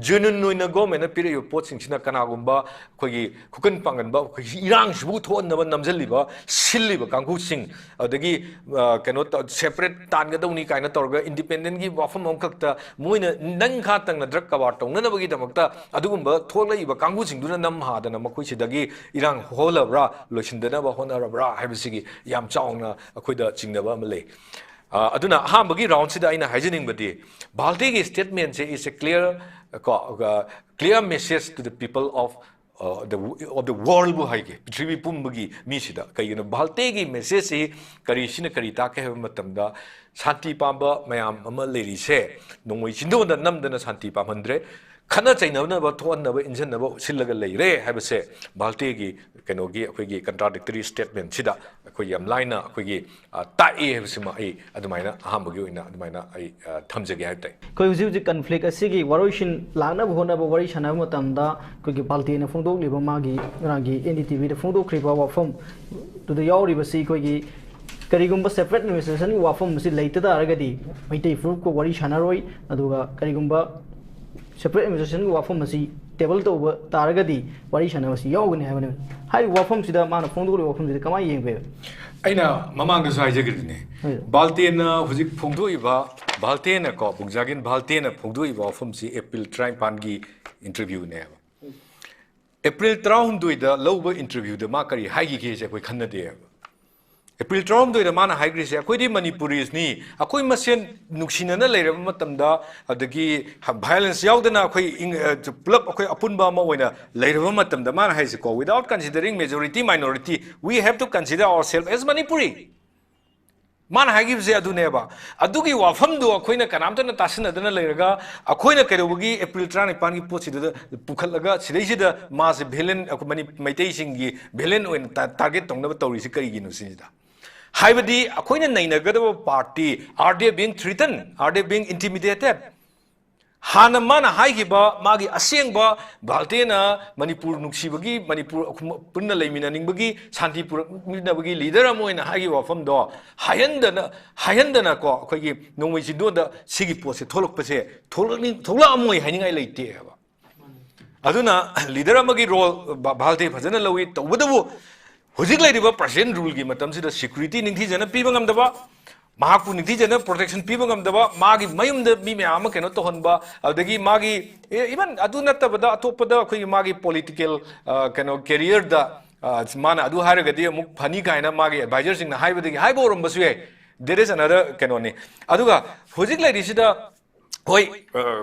ꯖꯦꯅꯨꯏꯟ ꯑꯣꯏꯅ ꯒꯣꯔꯃꯦꯟꯅ ꯄꯤꯔꯛꯏꯕ ꯄꯣꯠꯁꯤꯡꯁꯤꯅ ꯀꯅꯥꯒꯨꯝꯕ ꯑꯩꯈꯣꯏꯒꯤ ꯈꯨꯀꯟ ꯄꯥꯡꯒꯟꯕ, ꯑꯩꯈꯣꯏꯒꯤ ꯏꯔꯥꯡꯁꯤꯕꯨ ꯊꯣꯛꯍꯟꯅꯕ ꯅꯝꯁꯤꯜꯂꯤꯕ, ꯁꯤꯜꯂꯤꯕ ꯀꯥꯡꯕꯨꯁꯤꯡ, ꯑꯗꯒꯤ ꯑ, ꯀꯩꯅꯣ ꯇꯧ-, ꯁꯦꯄꯔꯦꯠ ꯇꯥꯟꯒꯗꯧꯅꯤ ꯀꯥꯏꯅ ꯇꯧꯔꯒ ꯏꯟꯗꯤꯄꯦꯟꯗꯦꯟꯒꯤ ꯋꯥꯐꯝ ꯑꯃꯈꯛꯇ ꯃꯣꯏꯅ ꯅꯪ ꯈꯥ ꯇꯪꯅ ꯗ꯭ꯔꯒ ꯀꯕꯥꯔ ꯇꯧꯅꯅꯕꯒꯤꯗꯃꯛꯇ ꯑꯗꯨꯒꯨꯝꯕ ꯊꯣꯛꯂꯛꯏꯕ ꯀꯥꯡꯕꯨꯁꯤꯡꯗꯨꯅ ꯅꯝ ꯍꯥꯗꯅ ꯃꯈꯣꯏꯁꯤꯗꯒꯤ ꯏꯔꯥꯡ ꯍꯧꯍꯜꯂꯕ꯭ꯔꯥ, ꯂꯣꯏꯁꯤꯟꯗꯅꯕ ꯍꯣꯠꯅꯔꯕ꯭ꯔꯥ ꯍꯥꯏꯕꯁꯤꯒꯤ ꯌꯥꯝ ꯆꯥꯎꯅ ꯑꯩꯈꯣꯏꯗ ꯆꯤꯡꯅꯕ ꯑꯃ ꯂꯩ꯫ ꯑ, ꯑꯗꯨꯅ ꯑꯍꯥꯟꯕꯒꯤ ꯔꯥꯎꯟꯁꯤꯗ ꯑꯩꯅ ꯍꯥꯏꯖꯅꯤꯡꯕꯗꯤ, ꯚꯥꯜꯇꯦꯒꯤ ꯁ꯭ꯇꯦꯠꯃꯦꯟꯁꯦ is a clear, ꯀꯣ, clear message to the people of, uh, the, of the worldꯕꯨ ꯍꯥꯏꯒꯦ, ꯄ꯭ꯔꯤꯊꯤꯕꯤ ꯄꯨꯝꯕꯒꯤ ꯃꯤꯁꯤꯗ꯫ ꯀꯩꯒꯤꯅꯣ, ꯚꯥꯜꯇꯦꯒꯤ ꯃꯦꯁꯦꯖꯁꯤ ꯀꯔꯤꯁꯤꯅ ꯀꯔꯤ ꯇꯥꯛꯀꯦ ꯍꯥꯏꯕ ꯃꯇꯝꯗ, ꯁꯥꯟꯇꯤ ꯄꯥꯝꯕ ꯃꯌꯥꯝ ꯑꯃ ꯂꯩꯔꯤꯁꯦ ꯅꯣꯡꯃꯩ ꯆꯤꯟꯗꯣꯟꯗ ꯅꯝꯗꯅ ꯁꯥꯟꯇꯤ ꯄꯥꯝꯍꯟꯗ꯭ꯔꯦ, ꯈꯠꯅ ꯆꯩꯅꯅꯕ ꯊꯣꯛꯍꯟꯅꯕ, ꯏꯟꯁꯤꯟꯅꯕ ꯁꯤꯜꯂꯒ ꯂꯩꯔꯦ ꯍꯥꯏꯕꯁꯦ ꯚꯥꯜꯇꯦꯒꯤ ꯀꯩꯅꯣꯒꯤ ꯑꯩꯈꯣꯏꯒꯤ ꯀꯟꯇ꯭ꯔꯥꯗꯤꯛꯇꯔꯤ ꯁ꯭ꯇꯦꯠꯃꯦꯟꯁꯤꯗ ꯑꯩꯈꯣꯏ ꯌꯥꯝ ꯂꯥꯏꯅ ꯑꯩꯈꯣꯏꯒꯤ, ꯑ, ꯇꯥꯛꯑꯦ ꯍꯥꯏꯕꯁꯤꯃ ꯑꯩ ꯑꯗꯨꯃꯥꯏꯅ ꯑꯍꯥꯟꯕꯒꯤ ꯑꯣꯏꯅ ꯑꯗꯨꯃꯥꯏꯅ ꯑꯩ, ꯑ, ꯊꯝꯖꯒꯦ ꯍꯥꯏꯕ ꯇꯥꯏ꯫ ꯑꯩꯈꯣꯏ ꯍꯧꯖꯤꯛ ꯍꯧꯖꯤꯛ ꯀꯟꯐ꯭ꯂꯤꯛ ꯑꯁꯤꯒꯤ ꯋꯥꯔꯣꯏꯁꯤꯟ ꯂꯥꯛꯅꯕ ꯍꯣꯠꯅꯕ, ꯋꯥꯔꯤ ꯁꯥꯟꯅꯕ ꯃꯇꯝꯗ ꯑꯩꯈꯣꯏꯒꯤ ꯚꯥꯜꯇꯦꯅ ꯐꯣꯡꯗꯣꯛꯂꯤꯕ ꯃꯥꯒꯤ ꯉꯔꯥꯡꯒꯤ ꯑꯦꯟ ꯗꯤ ꯇꯤ ꯚꯤꯗ ꯐꯣꯡꯗꯣꯛꯈ꯭ꯔꯤꯕ ꯋꯥꯐꯝꯗꯨꯗ ꯌꯥꯎꯔꯤꯕꯁꯤ ꯑꯩꯈꯣꯏꯒꯤ ꯀꯔꯤꯒꯨꯝꯕ ꯁꯦꯄꯔꯦꯠ ꯑꯦꯗꯃꯤꯅꯤꯁꯇ꯭ꯔꯦꯁꯟꯒꯤ ꯋꯥꯐꯝ ꯑꯁꯤ ꯂꯩꯇ ꯇꯥꯔꯒꯗꯤ ꯃꯩꯇꯩ ꯐꯨꯔꯨꯞꯀ ꯋꯥꯔꯤ ꯁꯥꯟꯅꯔꯣꯏ, ꯑꯗꯨꯒ ꯀꯔꯤꯒꯨꯝꯕ ꯁꯦꯄꯔꯦꯠ ꯑꯦꯗꯃꯤꯅꯤꯁꯇ꯭ꯔꯦꯁꯟꯒꯤ ꯋꯥꯐꯝ ꯑꯁꯤ ꯇꯦꯕꯜ ꯇꯧꯕ ꯇꯥꯔꯒꯗꯤ ꯋꯥꯔꯤ ꯁꯥꯟꯅꯕꯁꯤ ꯌꯥꯎꯒꯅꯤ ꯍꯥꯏꯕꯅꯦꯕ꯫ ꯍꯥꯏꯔꯤꯕ ꯋꯥꯐꯝꯁꯤꯗ, ꯃꯥꯅ ꯐꯣꯡꯗꯣꯛꯂꯤꯕ ꯋꯥꯐꯝꯁꯤꯗ ꯀꯃꯥꯏꯅ ꯌꯦꯡꯕꯤꯕ? ꯑꯩꯅ ꯃꯃꯥꯡꯗꯁꯨ ꯍꯥꯏꯖꯈ꯭ꯔꯤꯗꯨꯅꯦ, ꯍꯣꯏ꯫ ꯚꯥꯜꯇꯦꯅ ꯍꯧꯖꯤꯛ ꯐꯣꯡꯗꯣꯛꯏꯕ, ꯚꯥꯜꯇꯦꯅ ꯀꯣ, ꯕꯨꯡꯖꯥꯒꯤꯟ ꯚꯥꯜꯇꯦꯅ ꯐꯣꯡꯗꯣꯛꯏꯕ ꯋꯥꯐꯝꯁꯤ ꯑꯦꯄ꯭ꯔꯤꯜ ꯇꯔꯥꯅꯤꯄꯥꯟꯒꯤ ꯏꯟꯇꯔꯚ꯭ꯌꯨꯅꯦꯕ꯫ ꯑꯦꯄ꯭ꯔꯤꯜ ꯇꯔꯥꯍꯨꯝꯗꯣꯏꯗ ꯂꯧꯕ ꯏꯟꯇꯔꯚ꯭ꯌꯨꯗ ꯃꯥ ꯀꯔꯤ ꯍꯥꯏꯈꯤꯒꯦꯁꯦ ꯑꯩꯈꯣꯏ ꯈꯟꯅꯗꯦꯕ꯫ ꯑꯦꯄ꯭ꯔꯤꯜ ꯇꯔꯥꯍꯨꯝꯗꯣꯏꯗ ꯃꯥꯅ ꯍꯥꯏꯈ꯭ꯔꯤꯁꯦ, "ꯑꯩꯈꯣꯏꯗꯤ ꯃꯅꯤꯄꯨꯔꯤꯁꯅꯤ, ꯑꯩꯈꯣꯏ ꯃꯁꯦꯟ ꯅꯨꯡꯁꯤꯅꯅ ꯂꯩꯔꯕ ꯃꯇꯝꯗ, ꯑꯗꯒꯤ ꯚꯥꯏꯑꯣꯂꯦꯟꯁ ꯌꯥꯎꯗꯅ ꯑꯩꯈꯣꯏ ꯏꯪ-, ꯑ, ꯄꯨꯂꯞ ꯑꯩꯈꯣꯏ ꯑꯄꯨꯟꯕ ꯑꯃ ꯑꯣꯏꯅ ꯂꯩꯔꯕ ꯃꯇꯝꯗ", ꯃꯥꯅ ꯍꯥꯏꯁꯦꯀꯣ, "Without considering majority minority, we have to consider ourselves as Manipuri." ꯃꯥꯅ ꯍꯥꯏꯈꯤꯕꯁꯦ ꯑꯗꯨꯅꯦꯕ꯫ ꯑꯗꯨꯒꯤ ꯋꯥꯐꯝꯗꯣ ꯑꯩꯈꯣꯏꯅ ꯀꯅꯥꯝꯇꯅ ꯇꯥꯁꯤꯟꯅꯗꯅ ꯂꯩꯔꯒ, ꯑꯩꯈꯣꯏꯅ ꯀꯩꯗꯧꯕꯒꯤ ꯑꯦꯄ꯭ꯔꯤꯜ ꯇꯔꯥꯅꯤꯄꯥꯟꯒꯤ ꯄꯣꯠꯁꯤꯗ ꯄꯨꯈꯠꯂꯒ ꯁꯤꯗꯩꯁꯤꯗ ꯃꯥꯁꯦ ꯚꯤꯂꯦꯟ, ꯑꯩꯈꯣꯏ ꯃꯅꯤ-, ꯃꯩꯇꯩꯁꯤꯡꯒꯤ ꯚꯤꯂꯦꯟ ꯑꯣꯏꯅ ꯇꯥ-, ꯇꯥꯔꯒꯦꯠ ꯇꯧꯅꯕ ꯇꯧꯔꯤꯁꯤ ꯀꯔꯤꯒꯤꯅꯣ ꯁꯤꯅꯤꯗ꯫ ꯍꯥꯏꯕꯗꯤ ꯑꯩꯈꯣꯏꯅ ꯅꯩꯅꯒꯗꯕ party, are they being threatened? Are they being intimidated? ꯍꯥꯟꯅ ꯃꯥꯅ ꯍꯥꯏꯈꯤꯕ ꯃꯥꯒꯤ ꯑꯁꯦꯡꯕ ꯚꯥꯜꯇꯦꯅ ꯃꯅꯤꯄꯨꯔ ꯅꯨꯡꯁꯤꯕꯒꯤ, ꯃꯅꯤꯄꯨꯔ ꯄꯨꯟꯅ ꯂꯩꯃꯤꯟꯅꯅꯤꯡꯕꯒꯤ, ꯁꯥꯟꯇꯤ ꯄꯨꯔꯛꯃꯤꯟꯅꯕꯒꯤ ꯂꯤꯗꯔ ꯑꯃ ꯑꯣꯏꯅ ꯍꯥꯏꯈꯤꯕ ꯋꯥꯐꯝꯗꯣ ꯍꯥꯏꯍꯟꯗꯅ, ꯍꯥꯏꯍꯟꯗꯅꯀꯣ, ꯑꯩꯈꯣꯏꯒꯤ ꯅꯣꯡꯃꯩ ꯆꯤꯟꯗꯣꯟꯗ ꯁꯤꯒꯤ ꯄꯣꯠꯁꯦ ꯊꯣꯛꯂꯛꯄꯁꯦ, ꯊꯣꯛꯂꯛꯅꯤꯡ-, ꯊꯣꯛꯂꯛꯑꯝꯃꯣꯏ ꯍꯥꯏꯅꯤꯡꯉꯥꯏ ꯂꯩꯇꯦ ꯍꯥꯏꯕ꯫ ꯑꯗꯨꯅ ꯂꯤꯗꯔ ꯑꯃꯒꯤ ꯔꯣꯜ ꯚꯥꯜꯇꯦ ꯐꯖꯅ ꯂꯧꯏ꯫ ꯇꯧꯕꯇꯕꯨ ꯍꯧꯖꯤꯛ ꯂꯩꯔꯤꯕ ꯄ꯭ꯔꯖꯦꯟ ꯔꯨꯜꯒꯤ ꯃꯇꯝꯁꯤꯗ ꯁꯦꯀ꯭ꯌꯨꯔꯤꯇꯤ ꯅꯤꯡꯊꯤꯖꯅ ꯄꯤꯕ ꯉꯝꯗꯕ, ꯃꯍꯥꯛꯄꯨ ꯅꯤꯡꯊꯤꯖꯅ ꯄ꯭ꯔꯣꯇꯦꯛꯁꯟ ꯄꯤꯕ ꯉꯝꯗꯕ, ꯃꯥꯒꯤ ꯃꯌꯨꯝꯗ ꯃꯤ ꯃꯌꯥꯝ ꯑꯃ ꯀꯩꯅꯣ ꯇꯧꯍꯟꯕ, ꯑꯗꯨꯗꯒꯤ ꯃꯥꯒꯤ, ꯏꯚꯟ ꯑꯗꯨ ꯅꯠꯇꯕꯗ ꯑꯇꯣꯞꯄꯗ ꯑꯩꯈꯣꯏꯒꯤ ꯃꯥꯒꯤ ꯄꯣꯂꯤꯇꯤꯀꯦꯜ, ꯀꯩꯅꯣ, ꯀꯦꯔꯤꯌꯔꯗ, ꯃꯥꯅ ꯑꯗꯨ ꯍꯥꯏꯔꯒꯗꯤ ꯑꯃꯨꯛ ꯐꯅꯤ ꯀꯥꯏꯅ ꯃꯥꯒꯤ ꯑꯦꯗꯚꯥꯏꯖꯔꯁꯤꯡꯅ ꯍꯥꯏꯕꯗꯒꯤ ꯍꯥꯏꯕ ꯑꯣꯏꯔꯝꯕꯁꯨ ꯌꯥꯏ꯫ There is another ꯀꯩꯅꯣꯅꯤ꯫ ꯑꯗꯨꯒ ꯍꯧꯖꯤꯛ ꯂꯩꯔꯤꯁꯤꯗ ꯍꯣꯏ,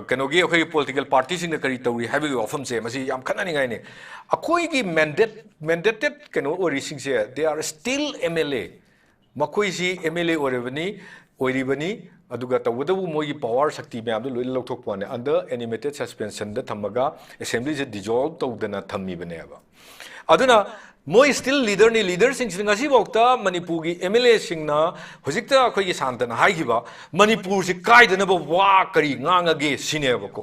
ꯀꯩꯅꯣꯒꯤ ꯑꯩꯈꯣꯏꯒꯤ ꯄꯣꯂꯤꯇꯤꯀꯦꯜ ꯄꯥꯔꯇꯤꯁꯤꯡꯅ ꯀꯔꯤ ꯇꯧꯔꯤ ꯍꯥꯏꯕꯒꯤ ꯋꯥꯐꯝꯁꯦ ꯃꯁꯤ ꯌꯥꯝ ꯈꯟꯅꯅꯤꯡꯉꯥꯏꯅꯤ꯫ ꯑꯩꯈꯣꯏꯒꯤ ꯃꯦꯟꯗꯦꯠ, ꯃꯦꯟꯗꯦꯇꯦꯠ ꯀꯩꯅꯣ ꯑꯣꯏꯔꯤꯁꯤꯡꯁꯦ, they are still M L A꯫ ꯃꯈꯣꯏꯁꯤ M L A ꯑꯣꯏꯔꯕꯅꯤ, ꯑꯣꯏꯔꯤꯕꯅꯤ꯫ ꯑꯗꯨꯒ ꯇꯧꯕꯇꯕꯨ ꯃꯣꯏꯒꯤ ꯄꯋꯥꯔ ꯁꯛꯇꯤ ꯃꯌꯥꯝꯗꯨ ꯂꯣꯏꯅ ꯂꯧꯊꯣꯛꯄ ꯋꯥꯅꯤ꯫ Under animated suspensionꯗ ꯊꯝꯃꯒ ꯑꯦꯁꯦꯝꯕ꯭ꯂꯤꯁꯦ ꯗꯤꯖꯣꯜꯕ ꯇꯧꯗꯅ ꯊꯝꯃꯤꯕꯅꯦꯕ꯫ ꯑꯗꯨꯅ ꯃꯣꯏ ꯁ꯭ꯇꯤꯜ ꯂꯤꯗꯔꯅꯤ꯫ ꯂꯤꯗꯔꯁꯤꯡꯁꯤꯅ ꯉꯁꯤꯐꯥꯎꯗ ꯃꯅꯤꯄꯨꯔꯒꯤ MLAꯁꯤꯡꯅ ꯍꯧꯖꯤꯛꯇ ꯑꯩꯈꯣꯏꯒꯤ ꯁꯥꯟꯇꯅ ꯍꯥꯏꯈꯤꯕ ꯃꯅꯤꯄꯨꯔꯁꯤ ꯀꯥꯏꯗꯅꯕ ꯋꯥ ꯀꯔꯤ ꯉꯥꯡꯉꯒꯦ ꯁꯤꯅꯦꯕꯀꯣ꯫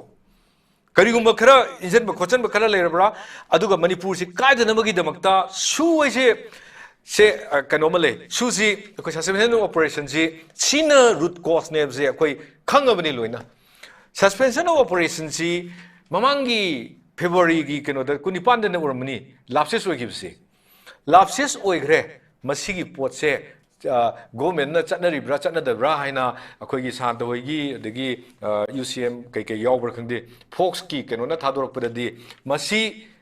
ꯀꯔꯤꯒꯨꯝꯕ ꯈꯔ ꯏꯟꯁꯤꯟꯕ ꯈꯣꯠꯆꯟꯕ ꯈꯔ ꯂꯩꯔꯕ꯭ꯔꯥ? ꯑꯗꯨꯒ ꯃꯅꯤꯄꯨꯔꯁꯤ ꯀꯥꯏꯗꯅꯕꯒꯤꯗꯃꯛꯇ ꯁꯨ ꯍꯥꯏꯁꯦ, ꯁꯦ, ꯑ, ꯀꯩꯅꯣꯝꯃ ꯂꯩ꯫ ꯁꯨꯁꯤ ꯑꯩꯈꯣꯏ suspension of operationꯁꯤ ꯁꯤꯅ ꯔꯨꯠ ꯀꯣꯁꯅꯦꯕꯁꯦ ꯑꯩꯈꯣꯏ ꯈꯪꯉꯕꯅꯤ ꯂꯣꯏꯅ꯫ Suspension of operationꯁꯤ ꯃꯃꯥꯡꯒꯤ Februaryꯒꯤ ꯀꯩꯅꯣꯗ ꯀꯨꯟꯅꯤꯄꯥꯟꯗꯅ ꯑꯣꯏꯔꯝꯃꯅꯤ ꯂꯥꯞꯁꯦꯁ ꯑꯣꯏꯈꯤꯕꯁꯦ꯫ ꯂꯥꯞꯁꯦꯁ ꯑꯣꯏꯈ꯭ꯔꯦ꯫ ꯃꯁꯤꯒꯤ ꯄꯣꯠꯁꯦ, ꯑ, governmentꯅ ꯆꯠꯅꯔꯤꯕ꯭ꯔꯥ ꯆꯠꯅꯗꯕ꯭ꯔꯥ ꯍꯥꯏꯅ ꯑꯩꯈꯣꯏꯒꯤ ꯁꯥꯟꯇ ꯍꯣꯏꯒꯤ ꯑꯗꯒꯤ, ꯑ, UCM ꯀꯩꯀꯩ ꯌꯥꯎꯕ꯭ꯔꯥ ꯈꯪꯗꯦ, Foxꯀꯤ ꯀꯩꯅꯣꯅ ꯊꯥꯗꯣꯔꯛꯄꯗꯗꯤ ꯃꯁꯤ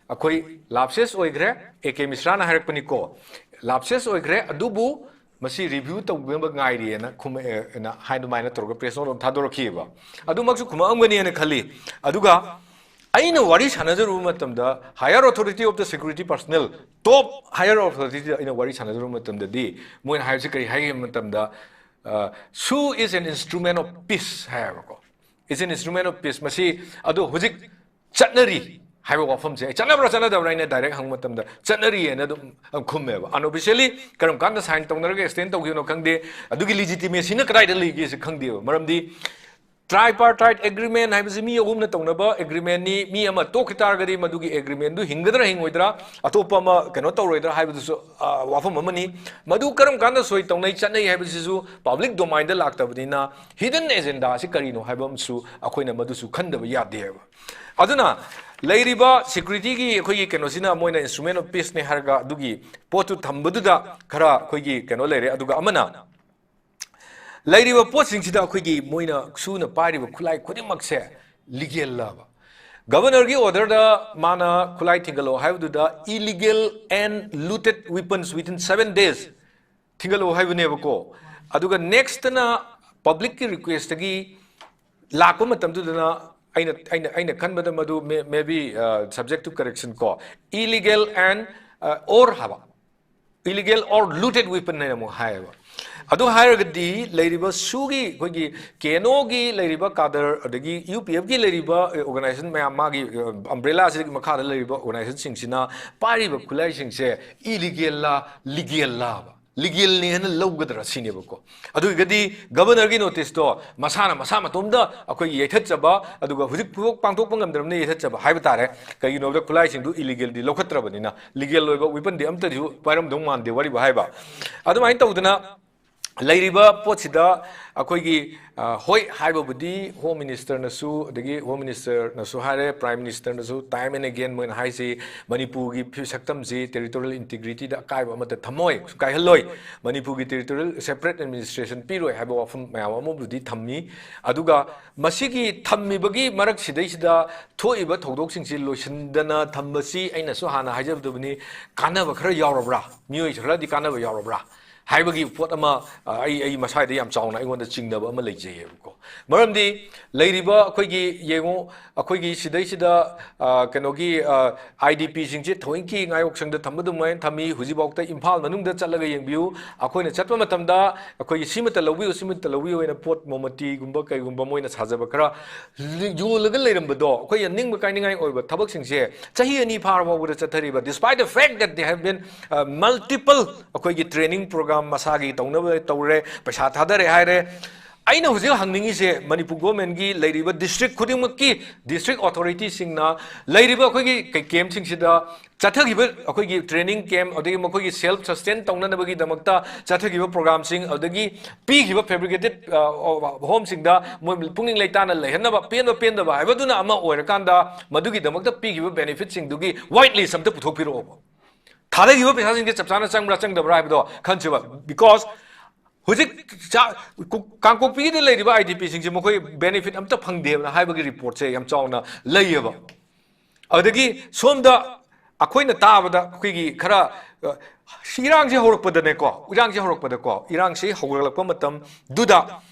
ꯑꯩꯈꯣꯏ ꯂꯥꯞꯁꯦꯁ ꯑꯣꯏꯈ꯭ꯔꯦ, A K ꯃꯤꯁ꯭ꯔꯥꯅ ꯍꯥꯏꯔꯛꯄꯅꯤꯀꯣ, ꯂꯥꯞꯁꯦꯁ ꯑꯣꯏꯈ꯭ꯔꯦ, ꯑꯗꯨꯕꯨ ꯃꯁꯤ review ꯇꯧꯅꯕ ꯉꯥꯏꯔꯤꯑꯅ ꯈꯨꯝꯃꯛꯑꯦꯅ ꯍꯥꯏ ꯑꯗꯨꯃꯥꯏꯅ ꯇꯧꯔꯒ press note ꯑꯃ ꯊꯥꯗꯣꯔꯛꯈꯤꯑꯕ꯫ ꯑꯗꯨꯃꯛꯁꯨ ꯈꯨꯝꯃꯛꯑꯝꯒꯅꯤꯅ ꯈꯜꯂꯤ꯫ ꯑꯗꯨꯒ ꯑꯩꯅ ꯋꯥꯔꯤ ꯁꯥꯟꯅꯖꯔꯨꯕ ꯃꯇꯝꯗ higher authority of the security personnel, top higher authorityꯗ ꯑꯩꯅ ꯋꯥꯔꯤ ꯁꯥꯟꯅꯖꯔꯨꯕ ꯃꯇꯝꯗꯗꯤ ꯃꯣꯏꯅ ꯍꯥꯏꯕꯁꯤ ꯀꯔꯤ ꯍꯥꯏꯒꯦ ꯍꯥꯏꯕ ꯃꯇꯝꯗ, ꯑ, "Su is an instrument of peace" ꯍꯥꯏꯌꯦꯕꯀꯣ꯫ "Is an instrument of peace"꯫ ꯃꯁꯤ ꯑꯗꯣ ꯍꯧꯖꯤꯛ ꯆꯠꯅꯔꯤ ꯍꯥꯏꯕ ꯋꯥꯐꯝꯁꯦ, ꯑꯩ ꯆꯠꯅꯕ꯭ꯔꯥ ꯆꯠꯅꯗꯕ꯭ꯔꯥ ꯑꯩꯅ direct ꯍꯪꯕ ꯃꯇꯝꯗ ꯆꯠꯅꯔꯤ ꯍꯥꯏꯅ ꯑꯗꯨꯝ ꯈꯨꯝꯃꯦꯕ꯫ Unofficially ꯀꯔꯝ ꯀꯥꯟꯗ sign ꯇꯧꯅꯔꯒ extend ꯇꯧꯈꯤꯕꯅꯣ ꯈꯪꯗꯦ, ꯑꯗꯨꯒꯤ legitimacyꯅ ꯀꯗꯥꯏꯗ ꯂꯩꯒꯦꯁꯦ ꯈꯪꯗꯦꯕ꯫ ꯃꯔꯝꯗꯤ Tripartite agreement ꯍꯥꯏꯕꯁꯤ ꯃꯤ ꯑꯍꯨꯝꯅ ꯇꯧꯅꯕ agreement ꯅꯤ꯫ ꯃꯤ ꯑꯃ ꯇꯣꯛꯈꯤ ꯇꯥꯔꯒꯗꯤ ꯃꯗꯨꯒꯤ agreement ꯗꯨ ꯍꯤꯡꯒꯗ꯭ꯔꯥ ꯍꯤꯡꯉꯣꯏꯗ꯭ꯔꯥ, ꯑꯇꯣꯞꯄ ꯑꯃ ꯀꯩꯅꯣ ꯇꯧꯔꯣꯏꯗ꯭ꯔꯥ ꯍꯥꯏꯕꯗꯨꯁꯨ, ꯑ, ꯋꯥꯐꯝ ꯑꯃꯅꯤ꯫ ꯃꯗꯨ ꯀꯔꯝ ꯀꯥꯟꯗ ꯁꯣꯏ ꯇꯧꯅꯩ ꯆꯠꯅꯩ ꯍꯥꯏꯕꯁꯤꯁꯨ public domain ꯗ ꯂꯥꯛꯇꯕꯅꯤꯅ, hidden agenda ꯑꯁꯤ ꯀꯔꯤꯅꯣ ꯍꯥꯏꯕ ꯑꯃꯁꯨ ꯑꯩꯈꯣꯏꯅ ꯃꯗꯨꯁꯨ ꯈꯟꯗꯕ ꯌꯥꯗꯦꯕ꯫ ꯑꯗꯨꯅ ꯂꯩꯔꯤꯕ security ꯒꯤ ꯑꯩꯈꯣꯏꯒꯤ ꯀꯩꯅꯣꯁꯤꯅ ꯃꯣꯏꯅ instrument of peace ꯅꯦ ꯍꯥꯏꯔꯒ ꯑꯗꯨꯒꯤ ꯄꯣꯠꯇꯨ ꯊꯝꯕꯗꯨꯗ ꯈꯔ ꯑꯩꯈꯣꯏꯒꯤ ꯀꯩꯅꯣ ꯂꯩꯔꯦ꯫ ꯑꯗꯨꯒ ꯑꯃꯅ ꯂꯩꯔꯤꯕ ꯄꯣꯠꯁꯤꯡꯁꯤꯗ ꯑꯩꯈꯣꯏꯒꯤ ꯃꯣꯏꯅ ꯁꯨꯅ ꯄꯥꯏꯔꯤꯕ ꯈꯨꯠꯂꯥꯏ ꯈꯨꯗꯤꯡꯃꯛꯁꯦ legal ꯂꯕ? Governor ꯒꯤ order ꯗ ꯃꯥꯅ ꯈꯨꯠꯂꯥꯏ ꯊꯤꯡꯒꯠꯂꯣ ꯍꯥꯏꯕꯗꯨꯗ illegal and looted weapons within seven days ꯊꯤꯡꯒꯠꯂꯣ ꯍꯥꯏꯕꯅꯦꯕꯀꯣ꯫ ꯑꯗꯨꯒ next ꯅ public ꯀꯤ request ꯇꯒꯤ ꯂꯥꯛꯄ ꯃꯇꯝꯗꯨꯗꯅ ꯑꯩꯅ, ꯑꯩꯅ, ꯑꯩꯅ ꯈꯟꯕꯗ ꯃꯗꯨ may, maybe, uh, subject to correction ꯀꯣ, illegal and, uh, or ꯍꯥꯏꯕ, illegal or looted weapon ꯍꯥꯏꯅ ꯑꯃꯨꯛ ꯍꯥꯏꯌꯦꯕ꯫ ꯑꯗꯨ ꯍꯥꯏꯔꯒꯗꯤ ꯂꯩꯔꯤꯕ ꯁꯨꯒꯤ ꯑꯩꯈꯣꯏꯒꯤ KNO ꯒꯤ ꯂꯩꯔꯤꯕ cadre ꯑꯗꯒꯤ UPF ꯀꯤ ꯂꯩꯔꯤꯕ, ꯑ, organization ꯃꯌꯥꯝ ꯃꯥꯒꯤ, ꯑ, umbrella ꯑꯁꯤꯒꯤ ꯃꯈꯥꯗ ꯂꯩꯔꯤꯕ organization ꯁꯤꯡꯁꯤꯅ ꯄꯥꯏꯔꯤꯕ ꯈꯨꯠꯂꯥꯏꯁꯤꯡꯁꯦ illegal ꯂ legal ꯂ ꯍꯥꯏꯕ? Legal ꯅꯤ ꯍꯥꯏꯅ ꯂꯧꯒꯗ꯭ꯔꯥ ꯁꯤꯅꯦꯕꯀꯣ꯫ ꯑꯗꯨ ꯑꯣꯏꯔꯒꯗꯤ Governor ꯒꯤ notice ꯇꯣ ꯃꯁꯥꯅ ꯃꯁꯥ ꯃꯇꯣꯝꯗ ꯑꯩꯈꯣꯏꯒꯤ ꯌꯩꯊꯠꯆꯕ, ꯑꯗꯨꯒ ꯍꯧꯖꯤꯛ ꯐꯥꯎ ꯄꯥꯡꯊꯣꯛꯄ ꯉꯝꯗ꯭ꯔꯕꯅꯤꯅ ꯌꯩꯊꯠꯆꯕ ꯍꯥꯏꯕ ꯇꯥꯔꯦ꯫ ꯀꯩꯒꯤꯅꯣꯗ ꯈꯨꯠꯂꯥꯏꯁꯤꯡꯗꯨ illegal ꯗꯤ ꯂꯧꯈꯠꯇ꯭ꯔꯕꯅꯤꯅ, legal ꯑꯣꯏꯕ weapon ꯗꯤ ꯑꯝꯇꯗꯤ ꯄꯥꯏꯔꯝꯗꯧ ꯃꯥꯟꯗꯦ ꯋꯥꯔꯤꯕꯨ ꯍꯥꯏꯕ꯫ ꯑꯗꯨꯃꯥꯏꯅ ꯇꯧꯗꯅ ꯂꯩꯔꯤꯕ ꯄꯣꯠꯁꯤꯗ ꯑꯩꯈꯣꯏꯒꯤ, ꯑ, ꯍꯣꯏ ꯍꯥꯏꯕꯕꯨꯗꯤ Home Minister ꯅꯁꯨ, ꯑꯗꯒꯤ Home Minister ꯅꯁꯨ ꯍꯥꯏꯔꯦ, Prime Minister ꯅꯁꯨ time and again ꯃꯣꯏꯅ ꯍꯥꯏꯁꯤ ꯃꯅꯤꯄꯨꯔꯒꯤ ꯐꯤ-, ꯁꯛꯇꯝꯁꯤ territorial integrity ꯗ ꯑꯀꯥꯏꯕ ꯑꯃꯠꯇ ꯊꯝꯃꯣꯏ, ꯀꯥꯏꯍꯜꯂꯣꯏ, ꯃꯅꯤꯄꯨꯔꯒꯤ territorial separate administration ꯄꯤꯔꯣꯏ ꯍꯥꯏꯕ ꯋꯥꯐꯝ ꯃꯌꯥꯝ ꯑꯃꯕꯨꯗꯤ ꯊꯝꯃꯤ꯫ ꯑꯗꯨꯒ ꯃꯁꯤꯒꯤ ꯊꯝꯃꯤꯕꯒꯤ ꯃꯔꯛꯁꯤꯗꯩꯁꯤꯗ ꯊꯣꯛꯏꯕ ꯊꯧꯗꯣꯛꯁꯤꯡꯁꯤ ꯂꯣꯏꯁꯤꯟꯗꯅ ꯊꯝꯕꯁꯤ ꯑꯩꯅꯁꯨ ꯍꯥꯟꯅ ꯍꯥꯏꯖꯕꯗꯨꯅꯤ, ꯀꯥꯟꯅꯕ ꯈꯔ ꯌꯥꯎꯔꯕ꯭ꯔꯥ? ꯃꯤꯑꯣꯏ ꯈꯔꯗꯤ ꯀꯥꯟꯅꯕ ꯌꯥꯎꯔꯕ꯭ꯔꯥ ꯍꯥꯏꯕꯒꯤ ꯄꯣꯠ ꯑꯃ, ꯑ, ꯑꯩ, ꯑꯩ ꯃꯁꯥꯗ ꯌꯥꯝ ꯆꯥꯎꯅ ꯑꯩꯉꯣꯟꯗ ꯆꯤꯡꯅꯕ ꯑꯃ ꯂꯩꯖꯩꯌꯦꯕꯀꯣ꯫ ꯃꯔꯝꯗꯤ ꯂꯩꯔꯤꯕ ꯑꯩꯈꯣꯏꯒꯤ, ꯌꯦꯡꯉꯨ, ꯑꯩꯈꯣꯏꯒꯤ ꯁꯤꯗꯩꯁꯤꯗ, ꯑ, ꯀꯩꯅꯣꯒꯤ, ꯑ, IDP ꯁꯤꯡꯁꯦ ꯊꯑꯣꯏꯀꯤ ꯉꯥꯌꯣꯛꯁꯪꯗ ꯊꯝꯕ ꯑꯗꯨꯃꯥꯏꯅ ꯊꯝꯃꯤ꯫ ꯍꯧꯖꯤꯛꯐꯥꯎꯗ ꯏꯝꯐꯥꯜ ꯃꯅꯨꯡꯗ ꯆꯠꯂꯒ ꯌꯦꯡꯕꯤꯌꯨ꯫ ꯑꯩꯈꯣꯏꯅ ꯆꯠꯄ ꯃꯇꯝꯗ ꯑꯩꯈꯣꯏꯒꯤ ꯁꯤꯃꯇ ꯂꯧꯕꯤꯌꯨ, ꯁꯤꯃꯇ ꯂꯧꯕꯤꯌꯨ ꯍꯥꯏꯅ ꯄꯣꯠ ꯃꯣꯃꯇꯤꯒꯨꯝꯕ ꯀꯩꯒꯨꯝꯕ ꯃꯣꯏꯅ ꯁꯥꯖꯕ ꯈꯔ ꯂꯤ-, ꯌꯣꯜꯂꯒ ꯂꯩꯔꯝꯕꯗꯣ, ꯑꯩꯈꯣꯏ ꯌꯥꯝ ꯅꯤꯡꯕ ꯀꯥꯏꯅꯤꯡꯉꯥꯏ ꯑꯣꯏꯕ ꯊꯕꯛꯁꯤꯡꯁꯦ ꯆꯍꯤ ꯑꯅꯤ ꯐꯥꯔ ꯐꯥꯎꯕꯗ ꯆꯠꯊꯔꯤꯕ, despite the fact that they have been, uh, multiple ꯑꯩꯈꯣꯏꯒꯤ training program ꯃꯁꯥꯒꯤ ꯇꯧꯅꯕ ꯇꯧꯔꯦ, ꯄꯩꯁꯥ ꯊꯥꯗꯔꯦ ꯍꯥꯏꯔꯦ, ꯑꯩꯅ ꯍꯧꯖꯤꯛ ꯍꯪꯅꯤꯡꯉꯤꯁꯦ, ꯃꯅꯤꯄꯨꯔ ꯒꯣꯔꯃꯦꯟꯒꯤ ꯂꯩꯔꯤꯕ ꯗꯤꯁꯇ꯭ꯔꯤꯛ ꯈꯨꯗꯤꯡꯃꯛꯀꯤ ꯗꯤꯁꯇ꯭ꯔꯤꯛ ꯑꯣꯊꯣꯔꯤꯇꯤꯁꯤꯡꯅ ꯂꯩꯔꯤꯕ ꯑꯩꯈꯣꯏꯒꯤ ꯀꯦꯝꯞꯁꯤꯡꯁꯤꯗ ꯆꯠꯊꯈꯤꯕ, ꯑꯩꯈꯣꯏꯒꯤ ꯇ꯭ꯔꯦꯅꯤꯡ ꯀꯦꯝꯞ, ꯑꯗꯒꯤ ꯃꯈꯣꯏꯒꯤ ꯁꯦꯜꯐ ꯁꯁꯇꯦꯟ ꯇꯧꯅꯅꯕꯒꯤꯗꯃꯛꯇ ꯆꯠꯊꯈꯤꯕ ꯄ꯭ꯔꯣꯒ꯭ꯔꯥꯝꯁꯤꯡ, ꯑꯗꯒꯤ ꯄꯤꯈꯤꯕ ꯐꯦꯕ꯭ꯔꯤꯀꯦꯇꯦꯠ ꯍꯣꯝꯁꯤꯡꯗ ꯃꯣꯏ ꯄꯨꯛꯅꯤꯡ ꯂꯩꯇꯥꯅ ꯂꯩꯍꯟꯅꯕ, ꯄꯦꯟꯕ ꯄꯦꯟꯗꯕ ꯍꯥꯏꯕꯗꯨꯅ ꯑꯃ ꯑꯣꯏꯔꯀꯥꯟꯗ, ꯃꯗꯨꯒꯤꯗꯃꯛꯇ ꯄꯤꯈꯤꯕ ꯕꯦꯅꯤꯐꯤꯠꯁꯤꯡꯗꯨꯒꯤ ꯋꯥꯏꯠ ꯂꯤꯁ ꯑꯝꯇ ꯄꯨꯊꯣꯛꯄꯤꯔꯛꯑꯣꯕ꯫ ꯊꯥꯗꯈꯤꯕ ꯄꯩꯁꯥꯁꯤꯡꯁꯦ ꯆꯞ ꯆꯥꯅ ꯆꯪꯕ꯭ꯔꯥ ꯆꯪꯗꯕ꯭ꯔꯥ ꯍꯥꯏꯕꯗꯣ ꯈꯟꯁꯤꯕ꯫ Because ꯍꯧꯖꯤꯛ ꯆꯥ-, ꯀꯨ-, ꯀꯥꯡꯄꯣꯛꯄꯤꯒꯤꯗ ꯂꯩꯔꯤꯕ ꯑꯥꯏ ꯗꯤ ꯄꯤꯁꯤꯡꯁꯦ ꯃꯈꯣꯏ ꯕꯦꯅꯤꯐꯤꯠ ꯑꯝꯇ ꯐꯪꯗꯦꯅ ꯍꯥꯏꯕꯒꯤ ꯔꯤꯄꯣꯔꯠꯁꯦ ꯌꯥꯝ ꯆꯥꯎꯅ ꯂꯩꯌꯦꯕ꯫ ꯑꯗꯒꯤ ꯁꯣꯝꯗ ꯑꯩꯈꯣꯏꯅ ꯇꯥꯕꯗ ꯑꯩꯈꯣꯏꯒꯤ ꯈꯔ, ꯑ, ꯏꯔꯥꯡꯁꯦ ꯍꯧꯔꯛꯄꯗꯅꯦꯀꯣ, ꯏꯔꯥꯡꯁꯦ ꯍꯧꯔꯛꯄꯗꯀꯣ, ꯏꯔꯥꯡꯁꯤ ꯍꯧꯒꯠꯂꯛꯄ ꯃꯇꯝꯗꯨꯗ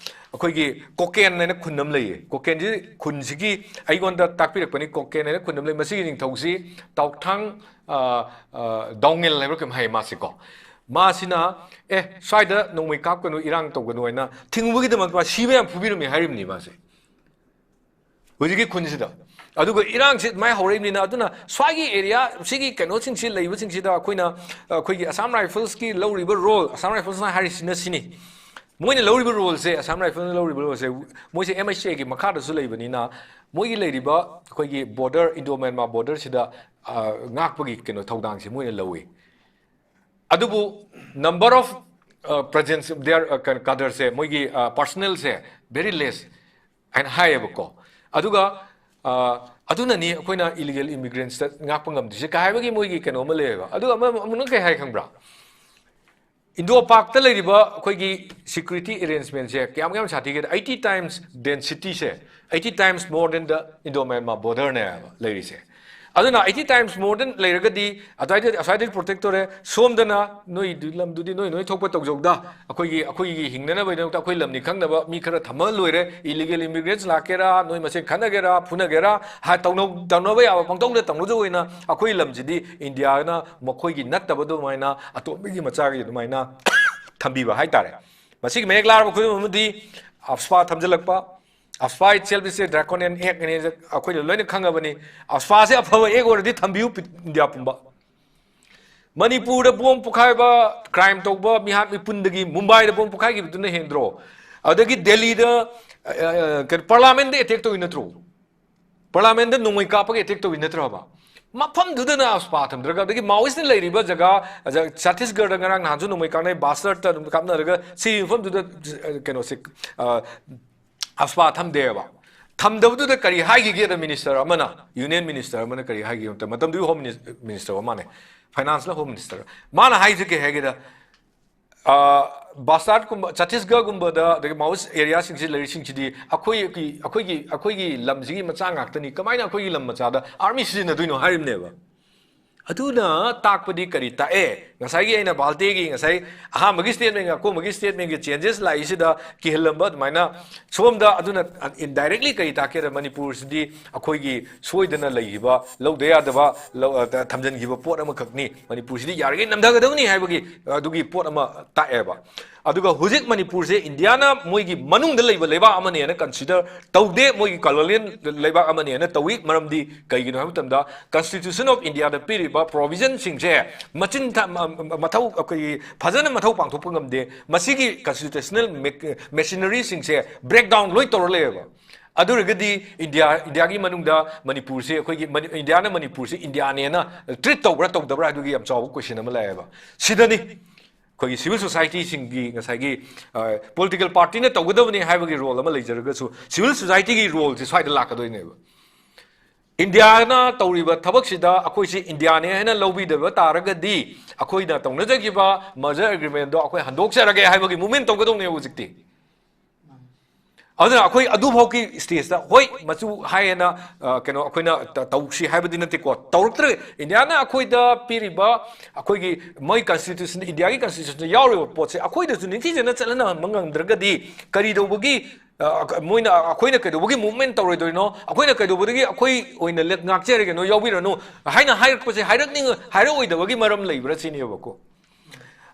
ꯑꯩꯈꯣꯏꯒꯤ ꯀꯣꯀꯦꯟ ꯍꯥꯏꯅ ꯈꯨꯟ ꯑꯃ ꯂꯩꯌꯦ꯫ ꯀꯣꯀꯦꯟꯁꯤ ꯈꯨꯟꯁꯤꯒꯤ ꯑꯩꯉꯣꯟꯗ ꯇꯥꯛꯄꯤꯔꯛꯄꯅꯤ, ꯀꯣꯀꯦꯟ ꯍꯥꯏꯅ ꯈꯨꯟ ꯑꯃ ꯂꯩ꯫ ꯃꯁꯤꯒꯤ ꯅꯤꯡꯊꯧꯁꯤ ꯇꯥꯎꯊꯥꯡ, ꯑ, ꯑ, ꯗꯥꯎꯉꯦꯜ ꯍꯥꯏꯕ꯭ꯔꯥ ꯀꯩꯅꯣꯝ ꯍꯥꯏꯌꯦ ꯃꯥꯁꯤꯀꯣ꯫ ꯃꯥꯁꯤꯅ, "ꯑꯦ, ꯁ꯭ꯋꯥꯏꯗ ꯅꯣꯡꯃꯩ ꯀꯥꯞꯀꯅꯨ, ꯏꯔꯥꯡ ꯇꯧꯒꯅꯨ" ꯍꯥꯏꯅ ꯊꯤꯡꯕꯒꯤꯗꯃꯛꯇ ꯃꯥ ꯁꯤꯕ ꯌꯥꯝ ꯐꯨꯕꯤꯔꯝꯃꯤ ꯍꯥꯏꯔꯤꯕꯅꯤ ꯃꯥꯁꯦ꯫ ꯍꯧꯖꯤꯛꯀꯤ ꯈꯨꯟꯁꯤꯗ꯫ ꯑꯗꯨꯒ ꯏꯔꯥꯡꯁꯤ ꯑꯗꯨꯃꯥꯏꯅ ꯍꯧꯔꯛꯏꯕꯅꯤꯅ, ꯑꯗꯨꯅ ꯁ꯭ꯋꯥꯏꯒꯤ ꯑꯦꯔꯤꯌꯥ ꯁꯤꯒꯤ ꯀꯩꯅꯣꯁꯤꯡꯁꯤ ꯂꯩꯕꯁꯤꯡꯁꯤꯗ ꯑꯩꯈꯣꯏꯅ, ꯑꯩꯈꯣꯏꯒꯤ ꯑꯁꯥꯝ ꯔꯥꯏꯐꯜꯁꯀꯤ ꯂꯧꯔꯤꯕ ꯔꯣꯜ, ꯑꯁꯥꯝ ꯔꯥꯏꯐꯜꯁꯅ ꯍꯥꯏꯔꯤꯁꯤꯅ ꯁꯤꯅꯤ, ꯃꯣꯏꯅ ꯂꯧꯔꯤꯕ ꯔꯣꯜꯁꯦ, ꯑꯁꯥꯝ ꯔꯥꯏꯐꯜꯅ ꯂꯧꯔꯤꯕ ꯔꯣꯜꯁꯦ, ꯃꯣꯏꯁꯦ ꯑꯦꯝ ꯑꯩꯆ ꯑꯦꯒꯤ ꯃꯈꯥꯗꯁꯨ ꯂꯩꯕꯅꯤꯅ, ꯃꯣꯏꯒꯤ ꯂꯩꯔꯤꯕ ꯑꯩꯈꯣꯏꯒꯤ ꯕꯣꯔꯗꯔ, ꯏꯟꯗꯣ ꯃ꯭ꯌꯥꯟꯃꯥꯔ ꯕꯣꯔꯗꯔꯁꯤꯗ, ꯑ, ꯉꯥꯛꯄꯒꯤ ꯀꯩꯅꯣ ꯊꯧꯗꯥꯡꯁꯦ ꯃꯣꯏꯅ ꯂꯧꯋꯤ꯫ ꯑꯗꯨꯕꯨ number of, ꯑ, presence, their, ꯑ, ꯀꯩꯅꯣ, cadreꯁꯦ, ꯃꯣꯏꯒꯤ, ꯑ, personnelꯁꯦ very less ꯍꯥꯏꯅ ꯍꯥꯏꯌꯦꯕꯀꯣ꯫ ꯑꯗꯨꯒ, ꯑ, ꯑꯗꯨꯅꯅꯤ ꯑꯩꯈꯣꯏꯅ illegal immigrants ꯉꯥꯛꯄ ꯉꯝꯗ꯭ꯔꯤꯁꯦ ꯀꯥꯏ ꯍꯥꯏꯕꯒꯤ ꯃꯣꯏꯒꯤ ꯀꯩꯅꯣ ꯑꯃ ꯂꯩꯌꯦꯕ꯫ ꯑꯗꯨꯒ ꯑꯃ, ꯑꯃꯨꯛꯅ ꯀꯩ ꯍꯥꯏ ꯈꯪꯕ꯭ꯔꯥ? ꯏꯟꯗꯣ ꯄꯥꯛꯇ ꯂꯩꯔꯤꯕ ꯑꯩꯈꯣꯏꯒꯤ security arrangementꯁꯦ ꯀꯌꯥꯝ, ꯀꯌꯥꯝ ꯁꯥꯊꯤꯒꯦꯗ, eighty times densityꯁꯦ, eighty times more than the Indo Myanmar borderꯅꯦꯕ ꯂꯩꯔꯤꯁꯦ꯫ ꯑꯗꯨꯅ eighty times more than ꯂꯩꯔꯒꯗꯤ ꯑꯗꯨꯋꯥꯏꯗ, ꯑꯁ꯭ꯋꯥꯏꯗꯒꯤ protect ꯇꯧꯔꯦ, ꯁꯣꯝꯗꯅ ꯅꯣꯏꯗꯨ ꯂꯝꯗꯨꯗꯤ ꯅꯣꯏ, ꯅꯣꯏ ꯊꯣꯛꯄ ꯇꯧꯖꯧꯗ, ꯑꯩꯈꯣꯏꯒꯤ, ꯑꯩꯈꯣꯏꯒꯤ ꯍꯤꯡꯅꯅꯕꯒꯤꯗꯃꯛꯇ ꯑꯩꯈꯣꯏ ꯂꯝꯅꯤ ꯈꯪꯅꯕ ꯃꯤ ꯈꯔ ꯊꯝꯃ ꯂꯣꯏꯔꯦ꯫ Illegal immigrants ꯂꯥꯛꯀꯦꯔꯥ, ꯅꯣꯏ ꯃꯁꯦꯟ ꯈꯠꯅꯒꯦꯔꯥ, ꯐꯨꯅꯒꯦꯔꯥ, ꯍꯥ, ꯇꯧꯅꯧ-, ꯇꯧꯅꯕ ꯌꯥꯕ ꯄꯪꯇꯧꯗ ꯇꯧꯅꯗꯧ ꯑꯣꯏꯅ ꯑꯩꯈꯣꯏ ꯂꯝꯁꯤꯗꯤ ꯏꯟꯗꯤꯌꯥꯅ ꯃꯈꯣꯏꯒꯤ ꯅꯠꯇꯕ ꯑꯗꯨꯃꯥꯏꯅ ꯑꯇꯣꯝꯕꯒꯤ ꯃꯆꯥꯒꯤ ꯑꯗꯨꯃꯥꯏꯅ ꯊꯝꯕꯤꯕ ꯍꯥꯏꯇꯥꯔꯦ꯫ ꯃꯁꯤꯒꯤ ꯃꯌꯦꯛ ꯂꯥꯔꯕ ꯈꯨꯗꯝ ꯑꯃꯗꯤ ꯑꯐꯁꯄꯥ ꯊꯝꯖꯤꯜꯂꯛꯄ꯫ ꯑꯐꯁꯄꯥ itself is a draconian act ꯅꯤ, ꯑꯩꯈꯣꯏꯅ ꯂꯣꯏꯅ ꯈꯪꯉꯕꯅꯤ꯫ ꯑꯐꯁꯄꯥꯁꯦ ꯑꯐꯕ act ꯑꯣꯏꯔꯗꯤ ꯊꯝꯕꯤꯌꯨ ꯄꯤ-, ꯏꯟꯗꯤꯌꯥ ꯄꯨꯝꯕ꯫ ꯃꯅꯤꯄꯨꯔꯗ ꯕꯣꯝ ꯄꯣꯈꯥꯏꯕ, crime ꯇꯧꯕ ꯃꯤꯍꯥꯠ ꯃꯤꯄꯨꯟꯗꯒꯤ ꯃꯨꯝꯕꯥꯏꯗ ꯕꯣꯝ ꯄꯣꯈꯥꯏꯈꯤꯕꯗꯨꯅ ꯍꯦꯟꯗ꯭ꯔꯣ? ꯑꯗꯒꯤ ꯗꯦꯜꯂꯤꯗ ꯀꯩꯅꯣ ꯄꯥꯔꯂꯥꯃꯦꯟꯗ ꯑꯦꯇꯦꯛ ꯇꯧꯏ ꯅꯠꯇ꯭ꯔꯣ? ꯄꯥꯔꯂꯥꯃꯦꯟꯗ ꯅꯣꯡꯃꯩ ꯀꯥꯞꯄꯒ ꯑꯦꯇꯦꯛ ꯇꯧꯏ ꯅꯠꯇ꯭ꯔꯕ? ꯃꯐꯝꯗꯨꯗꯅ ꯑꯁꯄꯥ ꯊꯝꯗ꯭ꯔꯒ, ꯑꯗꯒꯤ ꯃꯥꯑꯣꯏꯁꯅ ꯂꯩꯔꯤꯕ ꯖꯒꯥ, ꯖ- ꯆꯇꯤꯁꯒꯔꯗ ꯉꯔꯥꯡ ꯅꯍꯥꯟꯁꯨ ꯅꯣꯡꯃꯩ ꯀꯥꯞꯅꯩ, ꯕꯥꯁꯇꯔꯗ ꯑꯗꯨꯝ ꯀꯥꯞꯅꯔꯒ ꯁꯤ ꯃꯐꯝꯗꯨꯗ ꯑ, ꯀꯩꯅꯣꯁꯦ ꯑ, ꯑꯁꯄꯥ ꯊꯝꯗꯦꯕ꯫ ꯊꯝꯗꯕꯗꯨꯗ ꯀꯔꯤ ꯍꯥꯏꯈꯤꯒꯦꯗ ꯃꯤꯅꯤꯁꯇꯔ ꯑꯃꯅ, ꯌꯨꯅꯤꯌꯟ ꯃꯤꯅꯤꯁꯇꯔ ꯑꯃꯅ ꯀꯔꯤ ꯍꯥꯏꯈꯤꯒꯦ ꯃꯇꯝ ꯃꯇꯝꯗꯨꯒꯤ ꯍꯣꯝ ꯃꯤꯅꯤꯁ- ꯃꯤꯅꯤꯁꯇꯔ ꯑꯣꯏ ꯃꯥꯅꯦ, ꯐꯥꯏꯅꯥꯟꯁꯂ ꯍꯣꯝ ꯃꯤꯅꯤꯁꯇꯔ, ꯃꯥꯅ ꯍꯥꯏꯁꯦ ꯀꯩ ꯍꯥꯏꯒꯦꯗ, ꯑ, ꯕꯥꯁꯇꯥꯔꯠꯀꯨꯝꯕ, ꯆꯇꯤꯁꯒꯔꯒꯨꯝꯕꯗ, ꯑꯗꯒꯤ ꯃꯥꯎꯁ ꯑꯦꯔꯤꯌꯥꯁꯤꯡꯁꯤ ꯂꯩꯔꯤꯁꯤꯡꯁꯤꯗꯤ ꯑꯩꯈꯣꯏ ꯑꯩꯈꯣꯏꯒꯤ ꯑꯩꯈꯣꯏꯒꯤ ꯂꯝꯁꯤꯒꯤ ꯃꯆꯥ ꯉꯥꯛꯇꯅꯤ, ꯀꯃꯥꯏꯅ ꯑꯩꯈꯣꯏꯒꯤ ꯂꯝ ꯃꯆꯥꯗ ꯑꯥꯔꯃꯤ ꯁꯤꯖꯤꯟꯅꯗꯣꯏꯅꯣ ꯍꯥꯏꯔꯤꯕꯅꯦꯕ꯫ ꯑꯗꯨꯅ ꯇꯥꯛꯄꯗꯤ ꯀꯔꯤ ꯇꯥꯛꯑꯦ? ꯉꯁꯥꯏꯒꯤ ꯑꯩꯅ ꯕꯥꯜꯇꯦꯒꯤ ꯉꯁꯥꯏ ꯑꯍꯥꯟꯕꯒꯤ ꯁ꯭ꯇꯦꯠꯃꯦꯟꯒ ꯑꯀꯣꯟꯕꯒꯤ ꯁ꯭ꯇꯦꯠꯃꯦꯟꯒꯤ ꯆꯦꯟꯖꯦꯁ ꯂꯥꯛꯏꯁꯤꯗ ꯀꯤꯍꯜꯂꯝꯕ ꯑꯗꯨꯃꯥꯏꯅ ꯁꯣꯝꯗ꯫ ꯑꯗꯨꯅ ꯏꯟꯗꯥꯏꯔꯦꯛꯂꯤ ꯀꯔꯤ ꯇꯥꯛꯀꯦꯗ, ꯃꯅꯤꯄꯨꯔꯁꯤꯗꯤ ꯑꯩꯈꯣꯏꯒꯤ ꯁꯣꯏꯗꯅ ꯂꯩꯈꯤꯕ, ꯂꯧꯗ ꯌꯥꯗꯕ, ꯂꯧ- ꯑ, ꯊꯝꯖꯤꯟꯈꯤꯕ ꯄꯣꯠ ꯑꯃꯈꯛꯅꯤ, ꯃꯅꯤꯄꯨꯔꯁꯤꯗꯤ ꯌꯥꯔꯤꯈꯩ ꯅꯝꯊꯒꯗꯕꯅꯤ ꯍꯥꯏꯕꯒꯤ ꯑꯗꯨꯒꯤ ꯄꯣꯠ ꯑꯃ ꯇꯥꯛꯑꯦꯕ꯫ ꯑꯗꯨꯒ ꯍꯧꯖꯤꯛ ꯃꯅꯤꯄꯨꯔꯁꯦ ꯏꯟꯗꯤꯌꯥꯅ ꯃꯣꯏꯒꯤ ꯃꯅꯨꯡꯗ ꯂꯩꯕ ꯂꯩꯕꯥꯛ ꯑꯃꯅꯦꯅ ꯀꯟꯁꯤꯗꯔ ꯇꯧꯗꯦ, ꯃꯣꯏꯒꯤ ꯀꯣꯂꯣꯅꯤꯌꯦꯜ ꯂꯩꯕꯥꯛ ꯑꯃꯅꯦꯅ ꯇꯧꯏ꯫ ꯃꯔꯝꯗꯤ ꯀꯩꯒꯤꯅꯣ ꯍꯥꯏꯕ ꯃꯇꯝꯗ Constitution of Indiaꯗ ꯄꯤꯔꯤꯕ ꯄ꯭ꯔꯣꯚꯤꯖꯟꯁꯤꯡꯁꯦ ꯃꯆꯤꯟ ꯊ- ꯃ- ꯃ- ꯃꯊꯧ ꯑꯩꯈꯣꯏꯒꯤ ꯐꯖꯅ ꯃꯊꯧ ꯄꯥꯡꯊꯣꯛꯄ ꯉꯝꯗꯦ꯫ ꯃꯁꯤꯒꯤ ꯀꯟꯁꯇꯤꯇ꯭ꯌꯨꯁꯅꯦꯜ ꯃꯦꯛ- ꯃꯦꯁꯤꯅꯔꯤꯁꯤꯡꯁꯦ ꯕ꯭ꯔꯦꯛ ꯗꯥꯎꯟ ꯂꯣꯏ ꯇꯧꯔ ꯂꯩꯌꯦꯕ꯫ ꯑꯗꯨ ꯑꯣꯏꯔꯒꯗꯤ ꯏꯟꯗꯤꯌꯥ, ꯏꯟꯗꯤꯌꯥꯒꯤ ꯃꯅꯨꯡꯗ ꯃꯅꯤꯄꯨꯔꯁꯦ ꯑꯩꯈꯣꯏꯒꯤ ꯃꯅꯤ- ꯏꯟꯗꯤꯌꯥꯅ ꯃꯅꯤꯄꯨꯔꯁꯦ ꯏꯟꯗꯤꯌꯥꯅꯦꯅ ꯇ꯭ꯔꯤꯠ ꯇꯧꯕ꯭ꯔꯥ ꯇꯧꯗꯕ꯭ꯔꯥ ꯍꯥꯏꯕꯒꯤ ꯌꯥꯝ ꯆꯥꯎꯕ ꯀꯣꯏꯁꯟ ꯑꯃ ꯂꯥꯛꯑꯦꯕ꯫ ꯁꯤꯗꯅꯤ ꯑꯩꯈꯣꯏꯒꯤ ꯁꯤꯚꯤꯜ ꯁꯣꯁꯥꯏꯇꯤꯁꯤꯡꯒꯤ ꯉꯁꯥꯏꯒꯤ ꯄꯣꯂꯤꯇꯤꯀꯦꯜ ꯄꯥꯔꯇꯤꯅ ꯇꯧꯒꯗꯕꯅꯤ ꯍꯥꯏꯕꯒꯤ ꯔꯣꯜ ꯑꯃ ꯂꯩꯖꯔꯒꯁꯨ ꯁꯤꯚꯤꯜ ꯁꯣꯁꯥꯏꯇꯤꯒꯤ ꯔꯣꯜꯁꯦ ꯁ꯭ꯋꯥꯏꯗ ꯂꯥꯛꯀꯗꯣꯏꯅꯦꯕ꯫ ꯏꯟꯗꯤꯌꯥꯅ ꯇꯧꯔꯤꯕ ꯊꯕꯛꯁꯤꯗ ꯑꯩꯈꯣꯏꯁꯤ ꯏꯟꯗꯤꯌꯥꯅꯦ ꯍꯥꯏꯅ ꯂꯧꯕꯤꯗꯕ ꯇꯥꯔꯒꯗꯤ ꯑꯩꯈꯣꯏꯅ ꯇꯧꯅꯖꯈꯤꯕ ꯃꯔꯖꯔ ꯑꯦꯒ꯭ꯔꯤꯃꯦꯟꯗꯣ ꯑꯩꯈꯣꯏ ꯍꯟꯗꯣꯛꯆꯔꯒꯦ ꯍꯥꯏꯕꯒꯤ ꯃꯨꯚꯃꯦꯟ ꯇꯧꯒꯗꯧꯅꯦꯕ ꯍꯧꯖꯤꯛꯇꯤ꯫ ꯑꯗꯨꯅ ꯑꯩꯈꯣꯏ ꯑꯗꯨꯐꯥꯎꯒꯤ ꯁ꯭ꯇꯦꯖꯇ ꯍꯣꯏ ꯃꯆꯨ ꯍꯥꯏꯌꯦꯅ, ꯑ, ꯀꯩꯅꯣ ꯑꯩꯈꯣꯏꯅ ꯇ- ꯇꯧꯁꯤ ꯍꯥꯏꯕꯗꯤ ꯅꯠꯇꯦꯀꯣ, ꯇꯧꯔꯛꯇ꯭ꯔꯦ꯫ ꯏꯟꯗꯤꯌꯥꯅ ꯑꯩꯈꯣꯏꯗ ꯄꯤꯔꯤꯕ ꯑꯩꯈꯣꯏꯒꯤ ꯃꯣꯏ ꯀꯟꯁꯇꯤꯇ꯭ꯌꯨꯁꯟ, ꯏꯟꯗꯤꯌꯥꯒꯤ ꯀꯟꯁꯇꯤꯇ꯭ꯌꯨꯁꯟꯗ ꯌꯥꯎꯔꯤꯕ ꯄꯣꯠꯁꯦ ꯑꯩꯈꯣꯏꯗꯁꯨ ꯅꯤꯡꯊꯤꯖꯅ ꯆꯠꯍꯟꯕ ꯉꯝꯗ꯭ꯔꯒꯗꯤ ꯀꯔꯤꯗꯧꯕꯒꯤ, ꯑ, ꯃꯣꯏꯅ ꯑꯩꯈꯣꯏꯅ ꯀꯩꯗꯧꯕꯒꯤ ꯃꯨꯚꯃꯦꯟ ꯇꯧꯔꯣꯏꯗꯣꯏꯅꯣ? ꯑꯩꯈꯣꯏꯅ ꯀꯩꯗꯧꯕꯗꯒꯤ ꯑꯩꯈꯣꯏ ꯑꯣꯏꯅ ꯂꯦꯞ ꯉꯥꯛꯆꯔꯒꯦꯅꯣ, ꯌꯥꯎꯕꯤꯔꯅꯨ ꯍꯥꯏꯅ ꯍꯥꯏꯔꯛꯄꯁꯦ ꯍꯥꯏꯔꯛꯅꯤꯡ ꯍꯥꯏꯔꯛꯑꯣꯏꯗꯕꯒꯤ ꯃꯔꯝ ꯂꯩꯕ꯭ꯔꯥ ꯁꯤꯅꯦꯕꯀꯣ꯫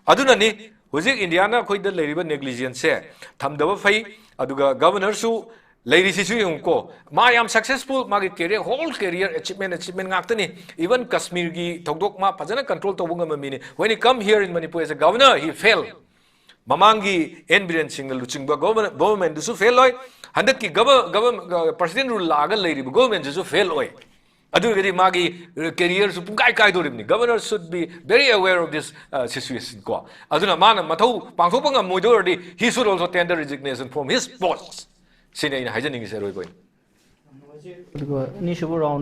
ꯑꯗꯨꯅꯅꯤ ꯍꯧꯖꯤꯛ ꯏꯟꯗꯤꯌꯥꯅ ꯑꯩꯈꯣꯏꯗ ꯂꯩꯔꯤꯕ ꯅꯦꯒ꯭ꯂꯤꯖꯦꯟꯁꯁꯦ ꯊꯝꯗꯕ ꯐꯩ꯫ ꯑꯗꯨꯒ ꯒꯚꯔꯅꯔꯁꯨ ꯂꯩꯔꯤꯁꯤꯁꯨ ꯌꯦꯡꯉꯨꯀꯣ, ꯃꯥ ꯌꯥꯝ ꯁꯛꯁꯦꯁꯐꯨꯜ, ꯃꯥꯒꯤ ꯀꯦꯔꯤꯌꯔ, ꯍꯣꯜ ꯀꯦꯔꯤꯌꯔ ꯑꯦꯆꯤꯞꯃꯦꯟ ꯑꯦꯆꯤꯞꯃꯦꯟ ꯉꯥꯛꯇꯅꯤ꯫ ꯏꯚꯟ ꯀꯁꯃꯤꯔꯒꯤ ꯊꯧꯗꯣꯛ ꯃꯥ ꯐꯖꯅ ꯀꯟꯇ꯭ꯔꯣꯜ ꯇꯧꯕ ꯉꯝꯕ ꯃꯤꯅꯤ꯫ When he come here in Manipur as a governor, he fail. ꯃꯃꯥꯡꯒꯤ ꯑꯦꯟ ꯕꯤꯔꯦꯟ ꯁꯤꯡꯅ ꯂꯨꯆꯤꯡꯕ ꯒꯣꯚꯔꯟꯃꯦꯟꯠ ꯗꯨꯁꯨ ꯐꯦꯜ ꯑꯣꯏ, ꯍꯟꯗꯛꯀꯤ ꯒꯚꯔꯟꯃꯦꯟꯠ ꯄ꯭ꯔꯁꯤꯗꯦꯟꯠ ꯔꯨꯜ ꯂꯥꯛꯑꯒ ꯂꯩꯔꯤꯕ ꯒꯣꯚꯔꯟꯃꯦꯟꯠ ꯁꯤꯁꯨ ꯐꯦꯜ ꯑꯣꯏ꯫ ꯑꯗꯨ ꯑꯣꯏꯔꯒꯗꯤ ꯃꯥꯒꯤ ꯀꯦꯔꯤꯌꯔꯁꯨ ꯄꯨꯡꯀꯥꯏ ꯀꯥꯏꯗꯣꯔꯤꯕꯅꯤ꯫ Governor should be very aware of this situation ꯀꯣ꯫ ꯑꯗꯨꯅ ꯃꯥꯅ ꯃꯊꯧ ꯄꯥꯡꯊꯣꯛꯄ ꯉꯝꯃꯣꯏꯗꯣꯏ ꯑꯣꯏꯔꯗꯤ he should also tender resignation from his post꯫ ꯁꯤꯅꯤ ꯑꯩꯅ ꯍꯥꯏꯖꯅꯤꯡꯉꯤꯁꯦ ꯑꯔꯣꯏꯕ ꯑꯣꯏꯅ꯫ ꯑꯗꯨꯒ ꯑꯅꯤꯁꯨꯕ ꯔꯥꯎꯟ